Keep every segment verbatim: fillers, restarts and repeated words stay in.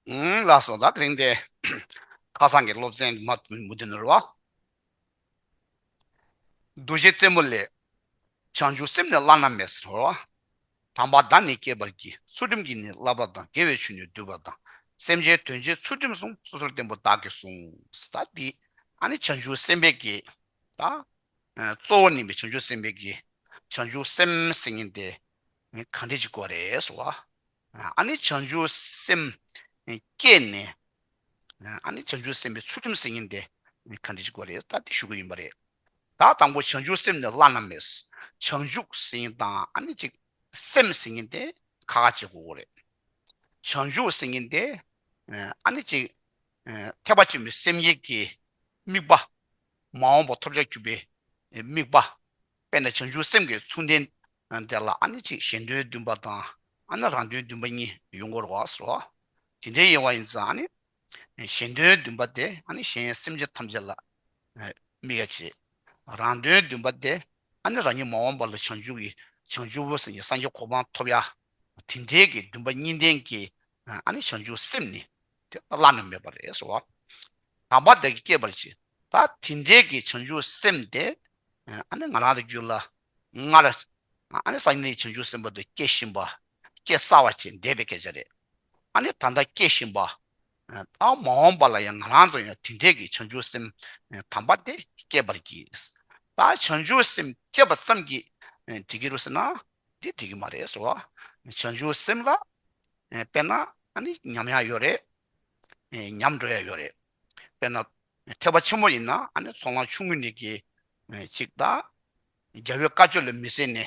ཨུམ། ལགས་སོ། ད་དེ་རིང་དེ་ཁ་སང་གི་སློབ་ཚན་མ་མུ་མཐུད་ནས་རེད་བ། འདུ་ཤེས་རྩེ་མོ་ལས། བྱང་ཆུབ་སེམས་ནི་བླ་ན་མེད་ཟེར་བ། དམ་པ་བདག་ནི་བསྐྱེད་པར་བགྱི། ཚུལ་ཁྲིམས་ཀྱིས་ནི་བསླབ་པ་དང་། དགེ་བའི་ཆོས་ནི་བསྡུས་པ་དང་། སེམས་ཅན་དོན་བྱེད་ཚུལ་ཁྲིམས་སྲུང་། སོ་སོར་བརྟན་པོ་བདག་གིས་བཟུང་། ད་འདི་ཨ་ནི་བྱང་ཆུབ་སེམས་དཔའི་གི་ད། ཨ། གཙོ་བོ་ནི་བྱང་ཆུབ་སེམས་དཔའི་གི་བྱང་ཆུབ་སེམས་ཟེར་མཁན་དེ་གང་འདྲ་ཅིག་དགོས་རེད་ཟེར་བ། ཨ་ནི་བྱང་ཆུབ་སེམས་བསྐྱེད་ནས། ཨ་ནི་བྱང་ཆུབ་སེམས་དཔའི་ཚུལ་ཁྲིམས་ཟེར་མཁན་དེ་གང་འདྲ་ཅིག་དགོས་རེད། ད་དེ་ཞུ་གི་ཡིན་པ་རེད། ད་དང་པོ་བྱང་ཆུབ་སེམས་ནི་བླ་ན་མེད། བྱང་ཆུབ་ཟེར་མཁན་དང་ཨ་ནི་ཅིག་སེམས་ཟེར་མཁན་དེ་ཁ་ཁ་བྱེད་དགོས་རེད། བྱང་ཆུབ་ཟེར་མཁན་དེ་ཨ་ནི་ཅིག་ཐེག་པ་ཆེན་པོའི་སེམས་བསྐྱེད་ཀྱི་དམིགས་པ། མ་འོངས་པ་ཐོབ་བྱར་གྱུར་པའི་དམིགས་པ། དཔེར་ན་བྱང་ཆུབ་སེམས་ཀྱི་མཚུངས་ལྡན་དེ་ལ་ཨ་ནི་ཅིག་གཞན་དོན་བདུན་པ་དང་ཨ་ནི་རང་དོན་བདུན་པ་གཉིས་ཡོང་གི་རེད་བ་ཟེར་བ། དེ་འདྲའི་ཡིན་བ་ཡིན་ཙང་ཨ་ནི་གཞན་དོན་བདུན་པ་དེ་ཨ་ནི་གཞན་སེམས་ཅན་ཐམས་ཅད་ལ་དམིགས་ཡ་བྱེད། རང་དོན་བདུན་པ་དེ་ཨ་ནི་རང་ཉིད་མ་འོངས་པ་ལ་བྱང་ཆུབ་ཀྱི་བྱང་ཆུབ་ཟེར་ཡ་སངས་རྒྱས་གོ་འཕང་ཐོབ་ཡ། དེ་འདྲའི་གི་བདུན་པ་གཉིས་ལྡན་གྱི་ཨ་ནི་བྱང་ཆུབ་སེམས་ནི་དེ་བླ་ན་མེད་པ་རེད་ཟེར་བ། དམ་པ་བདག་གིས་བསྐྱེད་པར་བགྱི། ད་དེ་འདྲའི་གི་བྱང་ཆུབ་སེམས་དེ་ཨ་ནི་ང་རང་ལ་རྒྱུད་ལ་སྔར་ཨ་ནི་སངས་རྒྱས་བྱང་ཆུབ་སེམས་དཔའ་དེ་སྐྱེ་བཞིན་པ། སྐྱེ་ཚར་བ་བྱས་འདས་པའི་སྐད་ཆ་རེད། ཨ་ནི་ད་ལྟ་སྐྱེ་བཞིན་པ། ཨ་མ་འོངས་པ་ལ་ཡང་ང་རང་ཚོ་ཡང་དེ་འདྲའི་གི་བྱང་ཆུབ་སེམས་དམ་པ་དེ་བསྐྱེད་པར་བགྱི། ད་བྱང་ཆུབ་སེམས་བསྐྱེད་པ་ཙམ་གྱིས་འགྲིག་གི་རེད་ཟེར་ན། དེ་འགྲིག་གི་མ་རེད་ཟེར་བ། བྱང་ཆུབ་སེམས་ལ་དཔེར་ན་ཨ་ནི་ཉམས་ཡ་ཡོད་རེད། ཉམས་འགྲོ་ཡ་ཡོད་རེད། དཔེར་ན་ཐེག་པ་ཆེན་པོ་ཡིན་ན་ཨ་ནི་ཚོགས་ལམ་ཆུང་ངུ་ནས་ཀྱི་གཅིག་ད་རྒྱལ་བའི་བཀའ་ཆོས་ལ་མི་གསན་ནས།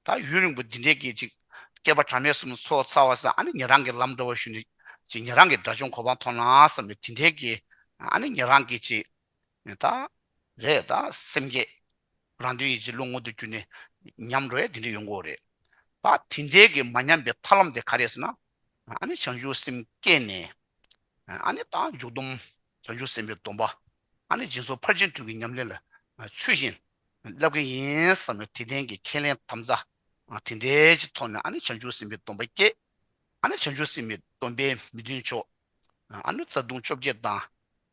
ད་ཡུན་རིང་པོ་འདི་འདྲའི་གི་ཅིག་བསྐལ་པ་གྲངས་མེད་གསུམ་འཚོ་ཚར་བ་ས་ཨ་ནི་ཉན་རང་གི་ལམ་འགྲོ་བ་ཞུ་ནས་ཅིག་ཉན་རང་གི་དགྲ་བཅོམ་གོ་འཕང་ཐོབ་ན་བསམ་པའི་དེ་འདྲའི་གི་ཨ་ནི་ཉན་རང་གི་ཅིག་ད་རེད། ད་སེམས་བསྐྱེད་རང་དོན་ཡིད་བྱེད་བློ་ངོ་དུ་གྱུར་ནས་ཉམས་འགྲོ་ཡ་དེ་འདྲ་ཡོང་གི་ཡོད་རེད། ད་དེ་འདྲའི་གི་མ་ཉམས་པའི་ཐབས་ལམ་དེ་ག་རེད་ཟེར་ན། ཨ་ནི་བྱང་ཆུབ་སེམས་བསྐྱེད་ནས། ཨ་ནི་ད་འཇུག་སྡོམ། བྱང་ཆུབ་སེམས་དཔའི་སྡོམ་པ། ཨ་ནི་སྦྱིན་སོགས་ཕར་ཕྱིན་དྲུག་གི་ཉམས་ལེན་ལ་ཚུལ་བཞིན་བསླབ་ཀྱི་ཡིན་བསམ་ནས་དེ་ལྡན་གྱི་ཁས་ལེན་དམ་བཅའ་དེ་འདྲའི་ཅིག་ཐོག་ནས་ཨ་ནི་བྱང་ཆུབ་སེམས་དཔའི་སྡོམ་པ་བསྐྱེད། ཨ་ནི་བྱང་ཆུབ་སེམས་དཔའི་སྡོམ་པའི་མི་མཐུན་ཕྱོགས། ཨ་ནི་རྩ་ལྟུང་བཅོ་བརྒྱད་དང་།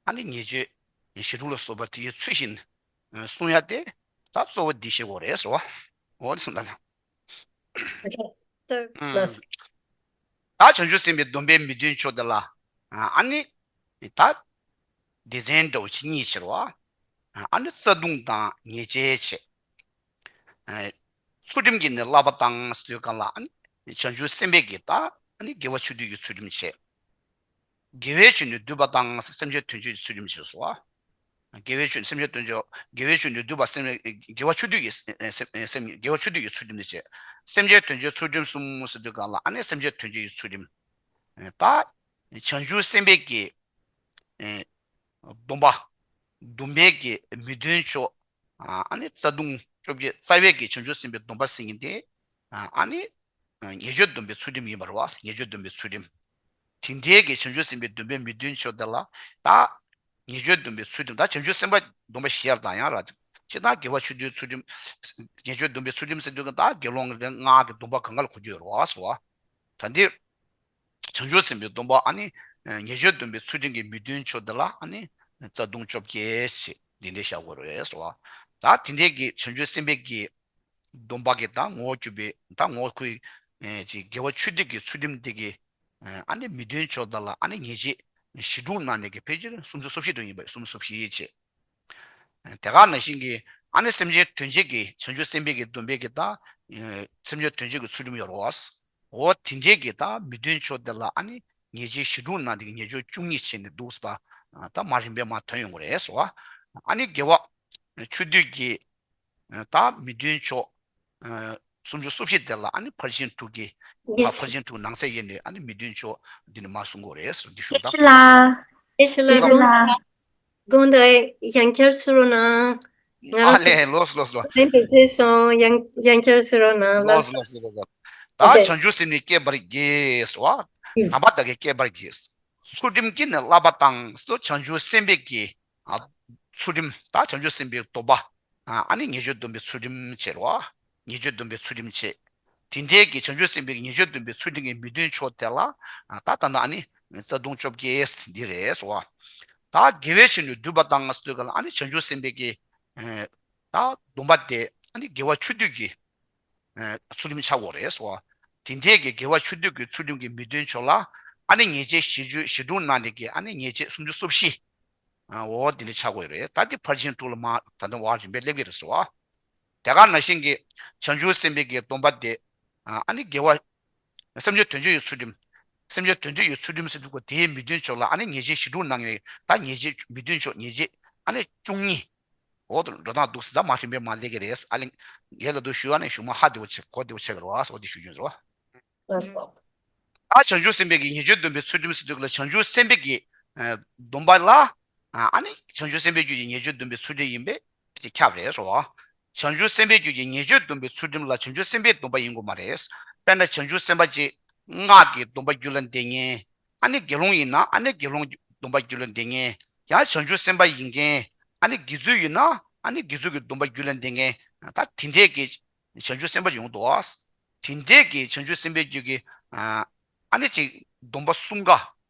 ཨ་ནི་ཉེས་སྤྱོད་བཞི་དྲུག་ལ་སོགས་པ་དེ་ཡི་ཚུལ་བཞིན་སྲུང་ཡ་དེ་ད་གཙོ་བོ་འདི་བྱེད་དགོས་རེད་ཟེར་བ། འོ་དེ་སོང་ད་ལ། ད་བྱང་ཆུབ་སེམས་དཔའི་སྡོམ་པའི་མི་མཐུན་ཕྱོགས་དེ་ལ་ཨ་ནི་ད་སྡེ་ཚན་འདྲ་བོ་ཅིག་གཉིས་ཕྱེ་རོ། ཨ་ནི་རྩ་ལྟུང་དང་ཉེས་བྱས་བྱས། ཚུལ་ཁྲིམས་ཀྱིས་ནི་བསླབ་པ་དང་ཟེར་དུས་གང་ལ་ཨ་ནི་བྱང་ཆུབ་སེམས་དཔའི་གི་ད་ཨ་ནི་དགེ་བ་ཆོས་སྡུད་ཀྱི་ཚུལ་ཁྲིམས་བྱས། དགེ་བའི་ཆོས་ནི་སྡུད་པ་དང་སེམས་ཅན་དོན་གཅོད་ཀྱི་ཚུལ་ཁྲིམས་བྱས་སོ། དགེ་བའི་ཆོས་སེམས་ཅན་དོན་གཅོད་དགེ་བའི་ཆོས་ནི་སྡུད་པ་སེམས་དགེ་བ་ཆོས་སྡུད་ཀྱི་སེམས་དགེ་བ་ཆོས་སྡུད་ཀྱི་ཚུལ་ཁྲིམས་བྱས། སེམས་ཅན་དོན་གཅོད་ཚུལ་ཁྲིམས་གསུམ་ཟེར་དུས་གང་ལ་ཨ་ནི་སེམས་ཅན་དོན་གཅོད་ཀྱི་ཚུལ་ཁྲིམས། ད་བྱང་ཆུབ་སེམས་དཔའི་གི་སྡོམ་པ། སྡོམ་པའི་གི་མི་མཐུན་ཕྱོགས། ཨ་ནི་རྩ་ལྟུང་བཅོ་བརྒྱད་རྩ་བའི་གི་བྱང་ཆུབ་སེམས་དཔའི་སྡོམ་པ་ཟེར་མཁན་དེ། ཨ་ནི་ཉེས་སྤྱོད་སྡོམ་པའི་ཚུལ་ཁྲིམས་ཡིན་པ་རེད་བ། ཉེས་སྤྱོད་སྡོམ་པའི་ཚུལ་ཁྲིམས། དེ་འདྲའི་གི་བྱང་ཆུབ་སེམས་དཔའི་སྡོམ་པའི་མི་མཐུན་ཕྱོགས་དེ་ལ་ད་ཉེས་སྤྱོད་སྡོམ་པའི་ཚུལ་ཁྲིམས། ད་བྱང་ཆུབ་སེམས་དཔའི་སྡོམ་པ་བཞི་ཡར་དང་ཡང་ར་ཅིག་ཅི་ད་དགེ་བ་ཆོས་སྡུད་ཚུལ་ཁྲིམས། ཉེས་སྤྱོད་སྡོམ་པའི་ཚུལ་ཁྲིམས་ཟེར་དུས་ད་དགེ་སློང་གི་ལྔ་གི་སྡོམ་པ་གང་ག་ལ་གོ་རྒྱུ་ཡོད་རེད་བ་ཟེར་བ། ད་འདིར། བྱང་ཆུབ་སེམས་དཔའི་སྡོམ་པ་ཨ་ནི། ཉེས་སྤྱོད་སྡོམ་པའི་ཚུལ་ཁྲིམས་ཀྱི་མི་མཐུན་ཕྱོགས་འདི་ལ་ཨ་ནི། རྩ་ལྟུང་བཅོ་བརྒྱད་ཞེས་འདི་འདྲའི་བཞག་དགོས་རེད་ཟེར་བ། ད་དེ་འདྲའི་གི་བྱང་ཆུབ་སེམས་དཔའི་གི་སྡོམ་པ་གི་ད་ངོ་བོ་གྱུར་པའི་ད་ངོ་བོ་ཁོའི། ཅིག་དགེ་བ་ཆོས་སྡུད་ཀྱི་ཚུལ་ཁྲིམས་འདི་གི། ཨ་ནི་མི་མཐུན་ཕྱོགས་འདི་ལ་ཨ་ནི་ཉེས་བྱས་བཞི་དྲུག་ནང་ནས་ཀྱི་ཕལ་ཆེར་སུམ་ཅུ་སོ་བཞི་དྲུག་ཡིན་པ་སུམ་ཅུ་སོ་བཞི་བྱས། དེ་ག་ནང་བཞིན་གྱི་ཨ་ནི་སེམས་ཅན་དོན་བྱེད་ཀྱི་བྱང་ཆུབ་སེམས་དཔའི་གི་སྡོམ་པའི་གི་ད། སེམས་ཅན་དོན་བྱེད་ཀྱི་ཚུལ་ཁྲིམས་ཡོད་རེད་བ། འོ་དེ་འདྲའི་གི་ད་མི་མཐུན་ཕྱོགས་དེ་ལ་ཨ་ནི་ཉེས་བྱས་བཞི་དྲུག་ནང་དེ་གི་ཉེས་སྤྱོད་བཅུ་གཉིས་བྱས་ནས་འདུག་ཟེར་བ། ད་མར་རིམ་པས་མར་ཐོན་ཡོང་གི་རེད་ཟེར་བ། ཨ་ནི་དགེ་བ་ཆོས་སྡུད་ཀྱི་ད་མི་མཐུན་ཕྱོགས་སུམ་ཅུ་སོ་བཞི་དེ་ལ་ཨ་ནི་ཕར་ཕྱིན་དྲུག་གི་ད་ཕར་ཕྱིན་དྲུག་ནང་གསེས་ཡིན་ནས་ཨ་ནི་མི་མཐུན་ཕྱོགས་འདི་ནི་མར་གསུང་གི་རེད་ཟེར་འདི་ཞུ་ད། ཨེ་ཤི་ལ། ཨེ་ཤི་ལ་དགོངས་དག་ཡང་བསྐྱར་ཞུ་རོགས་གནང་། ང་ཨ་ལས་ལོས་ལོས་ལོས། ལན་དུ་བརྗེད་སོང་། ཡང་ཡང་བསྐྱར་ཞུ་རོགས་གནང་། ལོས་ལོས་ལོས་ལོས། ད་བྱང་ཆུབ་སེམས་ནི་བསྐྱེད་པར་བགྱི་ཟེར་བ། དམ་པ་བདག་གིས་བསྐྱེད་པར་བགྱི། ཚུལ་ཁྲིམས་ཀྱིས་ནི་བསླབ་པ་དང་ཟེར་བྱང་ཆུབ་སེམས་དཔའི་གི། ཚུལ་ཁྲིམས་ད་བྱང་ཆུབ་སེམས་དཔའི་སྡོམ་པ། ཨ་ནི་ཉེས་སྤྱོད་སྡོམ་པའི་ཚུལ་ཁྲིམས་བྱེད་རོ། ཉེས་སྤྱོད་སྡོམ་པའི་ཚུལ་ཁྲིམས་བྱེད། དེ་འདྲའི་གི་བྱང་ཆུབ་སེམས་དཔའི་ཉེས་སྤྱོད་སྡོམ་པའི་ཚུལ་ཁྲིམས་ཀྱི་མི་མཐུན་ཕྱོགས་དེ་ལ། ད་ད་ནི་ཨ་ནི། རྩ་ལྟུང་བཅོ་བརྒྱད་འདི་རེད་ཟེར་བ། ད་དགེ་བའི་བཤེས་གཉེན་བསྡུས་པ་དང་ཟེར་དུས་ག་ལ་ཨ་ནི་བྱང་ཆུབ་སེམས་དཔའི་གི་ད་སྡོམ་པ་དེ་ཨ་ནི་དགེ་བ་ཆོས་སྡུད་ཀྱི་ཚུལ་ཁྲིམས་ཆགས་དགོས་རེད་ཟེར་བ། དེ་འདྲའི་གི་དགེ་བ་ཆོས་སྡུད་ཀྱི་ཚུལ་ཁྲིམས་ཀྱི་མི་མཐུན་ཕྱོགས་ལ་ཨ་ནི་ཉེས་བྱས་བཞི་བཅུ་ཞེ་དྲུག་ནང་ནས་ཀྱི་ཨ་ནི་ཉེས་བྱས་སུམ་ཅུ་སོ་བཞི། འོ་དེ་འདྲ་ཆགས་དགོས་རེད། ད་འདི་ཕར་ཕྱིན་དྲུག་ལ་མ་ད་ལྟ་བར་རིམ་པས་སླེབས་ཀྱི་རེད་ཟེར་བ། དེ་ག་ནང་བཞིན་གྱི་བྱང་ཆུབ་སེམས་དཔའི་གི་སྡོམ་པ་དེ་ཨ་ནི་དགེ་བ། སེམས་ཅན་དོན་བྱེད་ཀྱི་ཚུལ་ཁྲིམས། སེམས་ཅན་དོན་བྱེད་ཀྱི་ཚུལ་ཁྲིམས་ཟེར་དུས་གོ་དེའི་མི་མཐུན་ཕྱོགས་ལ་ཨ་ནི་ཉེས་བྱས་ཞེ་དྲུག་ནང་ནས་ད་ཉེས་བྱས་མི་མཐུན་ཕྱོགས་ཉེས་བྱས་ཨ་ནི་བཅུ་གཉིས། འོ་དུ་འགྲོ་སྟངས་འདུག་ཟེར་ད་མ་རིམ་པས་མ་ལས་ཀྱི་རེད། ཨ་ལེ། ངས་ལ་དུ་ཞུ་བ་ནས་གཞུག་མ་ཧ་བདེ་བོ་ཆེ་གོ་བདེ་བོ་ཆེ་གི་རེད་བ་སོགས་དེ་ཞུ་རྒྱུ་རེད་བ། ལགས་སོ། ད་བྱང་ཆུབ་སེམས་དཔའི་གི་ཉེས་སྤྱོད་སྡོམ་པའི་ཚུལ་ཁྲིམས་ཟེར་དུས་ལ་བྱང་ཆུབ་སེམས་དཔའི་གི་སྡོམ་པ་ལ་ཨ་ནི་བྱང་ཆུབ་སེམས་དཔའི་རྒྱུད་ཀྱི་ཉེས་སྤྱོད་སྡོམ་པའི་ཚུལ་ཁྲིམས་ཡིན་པས་ཁྱབ་རེད་སོ། བྱང་ཆུབ་སེམས་དཔའི་རྒྱུད་ཀྱི་ཉེས་སྤྱོད་སྡོམ་པའི་ཚུལ་ཁྲིམས་ལ་བྱང་ཆུབ་སེམས་དཔའི་སྡོམ་པ་ཡིན་དགོས་མ་རེད། དཔེར་ན་བྱང་ཆུབ་སེམས་དཔའ་ཅིག་སྔགས་ཀྱི་སྡོམ་པ་རྒྱུད་ལ་འདེབས་མཁན། ཨ་ནི་དགེ་སློང་ཡིན་ན་ཨ་ནི་དགེ་སློང་གི་སྡོམ་པ་རྒྱུད་ལ་འདེབས་མཁན། ཡང་བྱང་ཆུབ་སེམས་དཔའ་ཡིན་མཁན། ཨ་ནི་དགེ་ཚུལ་ཡིན་ན་ཨ་ནི་དགེ་ཚུལ་གྱི་སྡོམ་པ་རྒྱུད་ལ་འདེབས་མཁན། ད་དེ་འདྲས་ཀྱི་བྱང་ཆུབ་སེམས་དཔའ་ཡོང་འདུག་ཨ། དེ་འདྲས་ཀྱི་བྱང་ཆུབ་སེམས་དཔའི་རྒྱུད་ཀྱི་ཨ་ནི་ཅིག་སྡོམ་པ་གསུམ་ཀ།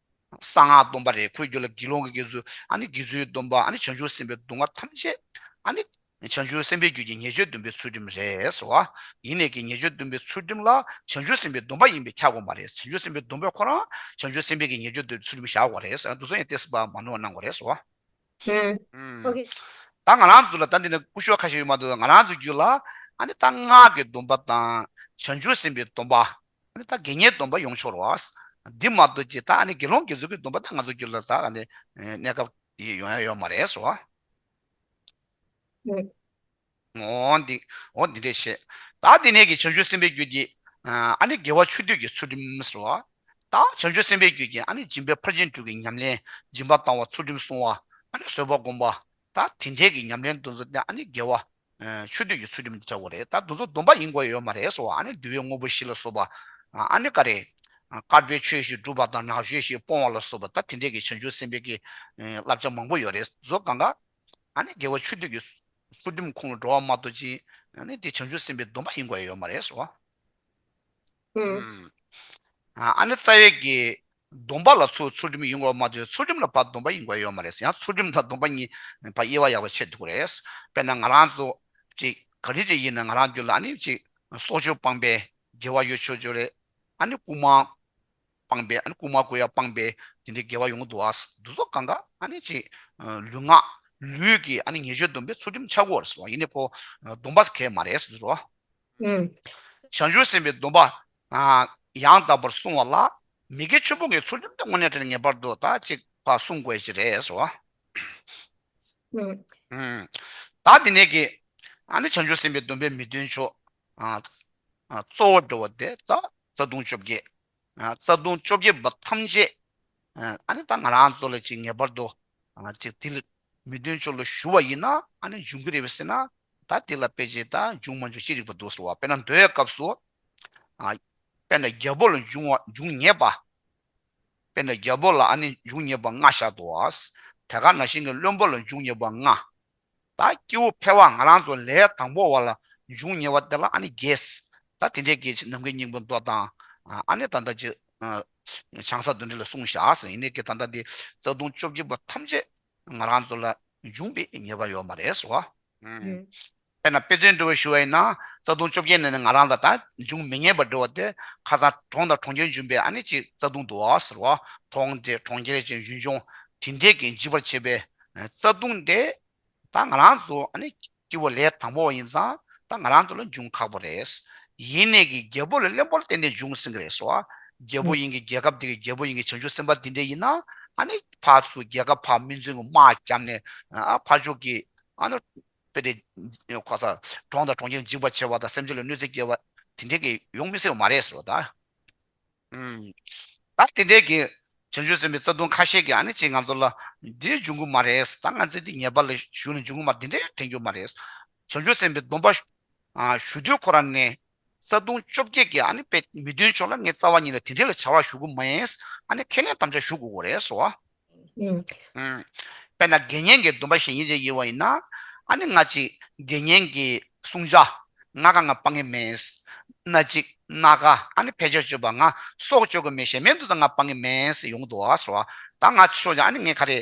གསང་སྔགས་སྡོམ་པ་རེད། ཁོའི་རྒྱུད་ལ་དགེ་སློང་གི་དགེ་ཚུལ་ཨ་ནི་དགེ་ཚུལ་སྡོམ་པ་ཨ་ནི་བྱང་ཆུབ་སེམས་དཔའི་སྡོམ་པ་ཐམས་ཅད་ཨ་ནི། བྱང་ཆུབ་སེམས་དཔའི་རྒྱུད་ཀྱི་ཉེས་སྤྱོད་སྡོམ་པའི་ཚུལ་ཁྲིམས་རེད་ཟེར་བ། ཡིན་ནས་ཀྱི་ཉེས་སྤྱོད་སྡོམ་པའི་ཚུལ་ཁྲིམས་ལ་བྱང་ཆུབ་སེམས་དཔའི་སྡོམ་པ་ཡིན་པས་ཁྱབ་དགོས་མ་རེད། བྱང་ཆུབ་སེམས་དཔའི་སྡོམ་པས་ཁོ་རང་བྱང་ཆུབ་སེམས་དཔའི་གི་ཉེས་སྤྱོད་སྡོམ་པའི་ཚུལ་ཁྲིམས་བཞག་དགོས་རེད་ཟེར་ན་འདུག་སེ་ཡང་ཏོག་ཙམ་མ་ནོར་བ་གནང་དགོས་རེད་ཟེར་བ། ཨུམ། ཨོ་ཁེ། ད་ང་རང་ཚོ་ལ་ད་འདི་ནས་སྐུ་ཞབས་ཁ་ཤས་ཡོད་མ་འདུག་ང་རང་ཚོའི་རྒྱུད་ལ་ཨ་ནི་ད་སྔགས་ཀྱི་སྡོམ་པ་དང་བྱང་ཆུབ་སེམས་དཔའི་སྡོམ་པ། ཨ་ནི་ད་དགེ་བསྙེན་སྡོམ་པ་ཡོང་ཆོག་རེད་བ། འདི་མ་གཏོགས་ཅི་ད་ཨ་ནི་དགེ་སློང་དགེ་ཚུལ་གྱི་སྡོམ་པ་ད་ང་ཚོའི་རྒྱུད་ལ་ད་ཨ་ནི་གནས་སྐབས་ཡོང་ཡ་ཡོད་མ་རེད་ཟེར་བ། ཨུམ། འོ་འདི། འོ་འདི་འདྲས་བཤད། ད་འདི་ནས་ཀྱི་བྱང་ཆུབ་སེམས་དཔའི་རྒྱུད་ཀྱི། ཨ་ནི་དགེ་བ་ཆོས་སྡུད་ཀྱི་ཚུལ་ཁྲིམས་ཟེར་བ། ད་བྱང་ཆུབ་སེམས་དཔའི་རྒྱུད་ཀྱི་ཨ་ནི་སྦྱིན་པའི་ཕར་ཕྱིན་དྲུག་གི་ཉམས་ལེན། སྦྱིན་པ་བཏང་བ་ཚུལ་ཁྲིམས་བསྲུང་བ། ཨ་ནི་བཟོད་པ་སྒོམ་པ། ད་དེ་འདྲས་ཀྱི་ཉམས་ལེན་དེ་ཚོ་ཨ་ནི་དགེ་བ། ཆོས་སྡུད་ཀྱི་ཚུལ་ཁྲིམས་དེ་ཆགས་དགོས་རེད། ད་དེ་ཚོ་སྡོམ་པ་ཡིན་དགོས་ཡོད་མ་རེད་ཟེར་བ། ཨ་ནི་འདུལ་བའི་དངོས་པོ་བཞི་ལ་སོགས་པ། ཨ་ནི་ག་རེ། དཀར་པོའི་ཆོས་བཞི་སྒྲུབ་པ་དང་ནག་ཆོས་བཞི་སྤོང་བ་ལ་སོགས་པ་ད་དེ་འདྲས་ཀྱི་བྱང་ཆུབ་སེམས་དཔའི་གི་བསླབ་བྱ་མང་པོ་ཡོད་རེད། དེ་ཚོ་གང་ག་ཨ་ནི་དགེ་བ་ཆོས་སྡུད་ཀྱི་ཚུལ་ཁྲིམས་ཁོངས་ལ་འགྲོ་བ་མ་གཏོགས་ཅི། ཨ་ནི་དེ་བྱང་ཆུབ་སེམས་དཔའི་སྡོམ་པ་ཡིན་དགོས་ཡོད་མ་རེད་ཟེར་བ། ཨ་ནི་རྩ་བའི་གི་སྡོམ་པ་ལ་ཚུར་ཚུལ་ཁྲིམས་ཡིན་དགོས་མ་གཏོགས་ཚུལ་ཁྲིམས་ལ་ཕར་སྡོམ་པ་ཡིན་དགོས་ཡོད་མ་རེད། ཡང་ཚུལ་ཁྲིམས་དང་སྡོམ་པ་གཉིས་ཕར་དབྱེ་བ་ཡག་པོ་ཕྱེ་ཐུབ་ཀྱི་རེད། དཔེར་ན་ང་རང་ཚོ་ཅིག་ག་རེ་ཅིག་ཡིན་ན་ང་རང་རྒྱུད་ལ་ཨ་ནི་ཅིག་སྲོག་གཅོད་སྤངས་པའི་དགེ་བ་ཡོད་ཆོག་ཆོག་རེད། ཨ་ནི་རྐུ་མ་སྤངས་པའི་ཨ་ནི་རྐུ་མ་རྐུ་ཡ་སྤངས་པའི་དེ་འདྲའི་དགེ་བ་ཡོང་གི་འདུག་ཨ། འདི་ཚོ་གང་ག་ཨ་ནི་ཅིག་ལུས་ངག་ལུས་ཀྱི་ཨ་ནི་ཉེས་སྤྱོད་སྡོམ་པའི་ཚུལ་ཁྲིམས་ཆགས་ཀྱི་ཡོད་རེད་ཟེར་བ། ཡིན་ནའི་ཁོ་སྡོམ་པ་གལ་མ་རེད་ཟེར་བ། ཨུམ། བྱང་ཆུབ་སེམས་དཔའི་སྡོམ་པ། ཨ། ཡང་དག་པར་བསྲུང་བ་ལ། མི་དགེ་བཅུ་སྤོང་གི་ཚུལ་ཁྲིམས་དེ་དངོས་གནས་དྲང་ངེས་པར་དུ་ད་ཅིག་ཕར་བསྲུང་དགོས་ཀྱི་རེད་ཟེར་བ། ཨུམ། ཨུམ། ད་འདི་ནས་ཀྱི། ཨ་ནི་བྱང་ཆུབ་སེམས་དཔའི་སྡོམ་པའི་མི་མཐུན་ཕྱོགས། ཨ། ཨ། གཙོ་བོ་འདྲ་བོ་དེ་ད་རྩ་ལྟུང་བཅོ་བརྒྱད། ཨ། རྩ་ལྟུང་བཅོ་བརྒྱད་པ་ཐམས་ཅད། ཨ་ནི་ད་ང་རང་ཚོ་ལ་ཅིག་ངེས་པར་དུ། ཨ། ཅིག་དེ་ལ་མི་མཐུན་ཕྱོགས་ལ་ཞུགས་པ་ཡིན་ན་ཨ་ནི་འབྱུང་གི་རེད་པས་ཟེར་ན། ད་དེ་ལ་དཔེ་ཅིག་ད་འབྱུང་མ་འབྱུང་ཅི་རིགས་པ་འདུག་ཟེར་བ། དཔེར་ན་མདོའི་སྐབས་སུ། ཨ། དཔེར་ན་རྒྱལ་པོ་ལ་འབྱུང་བ་འབྱུང་ངེས་པ། དཔེར་ན་རྒྱལ་པོ་ལ་ཨ་ནི་འབྱུང་ངེས་པ་ལྔ་བཞག་འདུག་བ། དེ་ག་ནང་བཞིན་གྱི་བློན་པོ་ལ་འབྱུང་ངེས་པ་ལྔ། ད་སྐྱེ་བོ་ཕལ་བ་ང་རང་ཚོ་ལས་དང་པོ་བ་ལ་འབྱུང་ཉེ་བ་དེ་ལ་ཨ་ནི་བརྒྱད། ད་དེ་འདྲའི་གི་ནམ་མཁའི་སྙིང་པོ་མདོ་དང་། ཨ་ནི་ད་ལྟ་ཅི། བྱང་ས་བདུན་འགྲེལ་ལ་གསུངས་བཞག་ཟེར། ཡིན་ནའི་གི་ད་ལྟ་འདི་རྩ་ལྟུང་བཅོ་བརྒྱད་པ་ཐམས་ཅད་ང་རང་ཚོ་ལ་འབྱུང་བའི་ཉེས་པ་ཡོད་མ་རེད་ཟེར་བ། དཔེར་ན་དཔེ་མཚོན་འདྲ་བོ་ཞུ་བ་ཡིན་ན་རྩ་ལྟུང་བཅོ་བརྒྱད་ནང་ནས་ང་རང་ལ་ད་འབྱུང་མི་ཉེས་པ་འདྲ་བ་དེ་ཁ་སང་གྲོང་དང་གྲོང་ཁྱེར་འབྱུང་བའི་ཨ་ནི་ཅི་རྩ་ལྟུང་འདུག་བ་ཟེར་བ། གྲོང་དེ་གྲོང་ཁྱེར་ཅན་ཡུལ་ལྗོངས་དེ་འདྲའི་གི་འཇིག་པར་བྱེད་པའི་རྩ་ལྟུང་དེ། ད་ང་རང་ཚོ་ཨ་ནི་སྐྱེ་བོ་ལས་དང་པོ་བ་ཡིན་ཙང་ད་ང་རང་ཚོ་ལ་འབྱུང་ཁག་པོ་རེད། ཡིན་ནའི་གི་རྒྱལ་པོ་ལ་བློན་པོ་ལ་བརྟེན་ནས་འབྱུང་ཟིན་གི་རེད་ཟེར་བ། རྒྱལ་པོ་ཡིན་གི་རྒྱལ་ཁབ་དེ་གི་རྒྱལ་པོ་ཡིན་གི་བྱང་ཆུབ་སེམས་དཔའ་དེ་འདྲ་ཡིན་ན་ཨ་ནི་ཕར་ཚུར་རྒྱལ་ཁབ་ཕར་མི་མཛོད་གི་དམག་བརྒྱབ་ནས་ཨ་ཕར་ཕྱོགས་གི་ཨ་ནི་དཔེ་དེ་ཁོ་ཚ་གྲོང་དང་གྲོང་ཁྱེར་འཇིག་པར་བྱེད་པ་དང་སེམས་ཅན་ལ་གནོད་འཚེ་སྐྱེལ་བ་དེ་འདྲ་གི་ཡོང་མི་སྲིད་པ་མ་རེད་ཟེར་བ་ད། ཨུམ། ད་དེ་འདྲའི་གི་བྱང་ཆུབ་སེམས་དཔའི་རྩ་ལྟུང་ཁ་ཤས་ཀྱིས་ཨ་ནི་ཅིག་ང་ཚོ་ལ་འདི་འབྱུང་གི་མ་རེད། ད་ང་ཚོས་འདི་ཉེས་པ་ལ་ཞུགས་ནས་འབྱུང་གི་མ་འདི་འདྲའི་དྲན་རྒྱུ་མ་རེད། བྱང་ཆུབ་སེམས་དཔའི་སྡོམ་པ་ཞུ་དུས་ཁོ་རང་ནས་རྩ་ལྟུང་བཅོ་བརྒྱད་ཀྱི་ཨ་ནི་དཔེ་མི་མཐུན་ཕྱོགས་ལ་ངས་རྩ་བ་ཉིད་ནས་དེ་འདྲའི་ལ་བྱ་བ་ཞུ་གི་མ་ཡིན། ཨ་ནི་ཁས་ལེན་དམ་བཅའ་ཞུ་དགོས་ཀྱི་རེད་ཟེར་བ། ཨུམ། དཔེར་ན་དགེ་བསྙེན་གྱི་སྡོམ་པ་བཤད་ཉིན་ཅིག་ཡིན་པ་ཡིན་ན། ཨ་ནི་ང་ཅིག་དགེ་བསྙེན་གྱི་བསྲུང་བྱ་ལྔ་ཀ་ང་སྤང་གི་མེད། སྣ་གཅིག་སྣ་ཁ་ཨ་ནི་ཕལ་ཆེར་གཅོད་པ། ང་སྲོག་གཅོད་ཀྱི་མེད། གཞན་ཕན་དུ་ཙང་ང་སྤང་གི་མེད་ཟེར་ཡོང་གི་འདུག་ཟེར་བ། ད་ང་ཆོས་ཀྱང་ཨ་ནི་ངས་ག་རེ་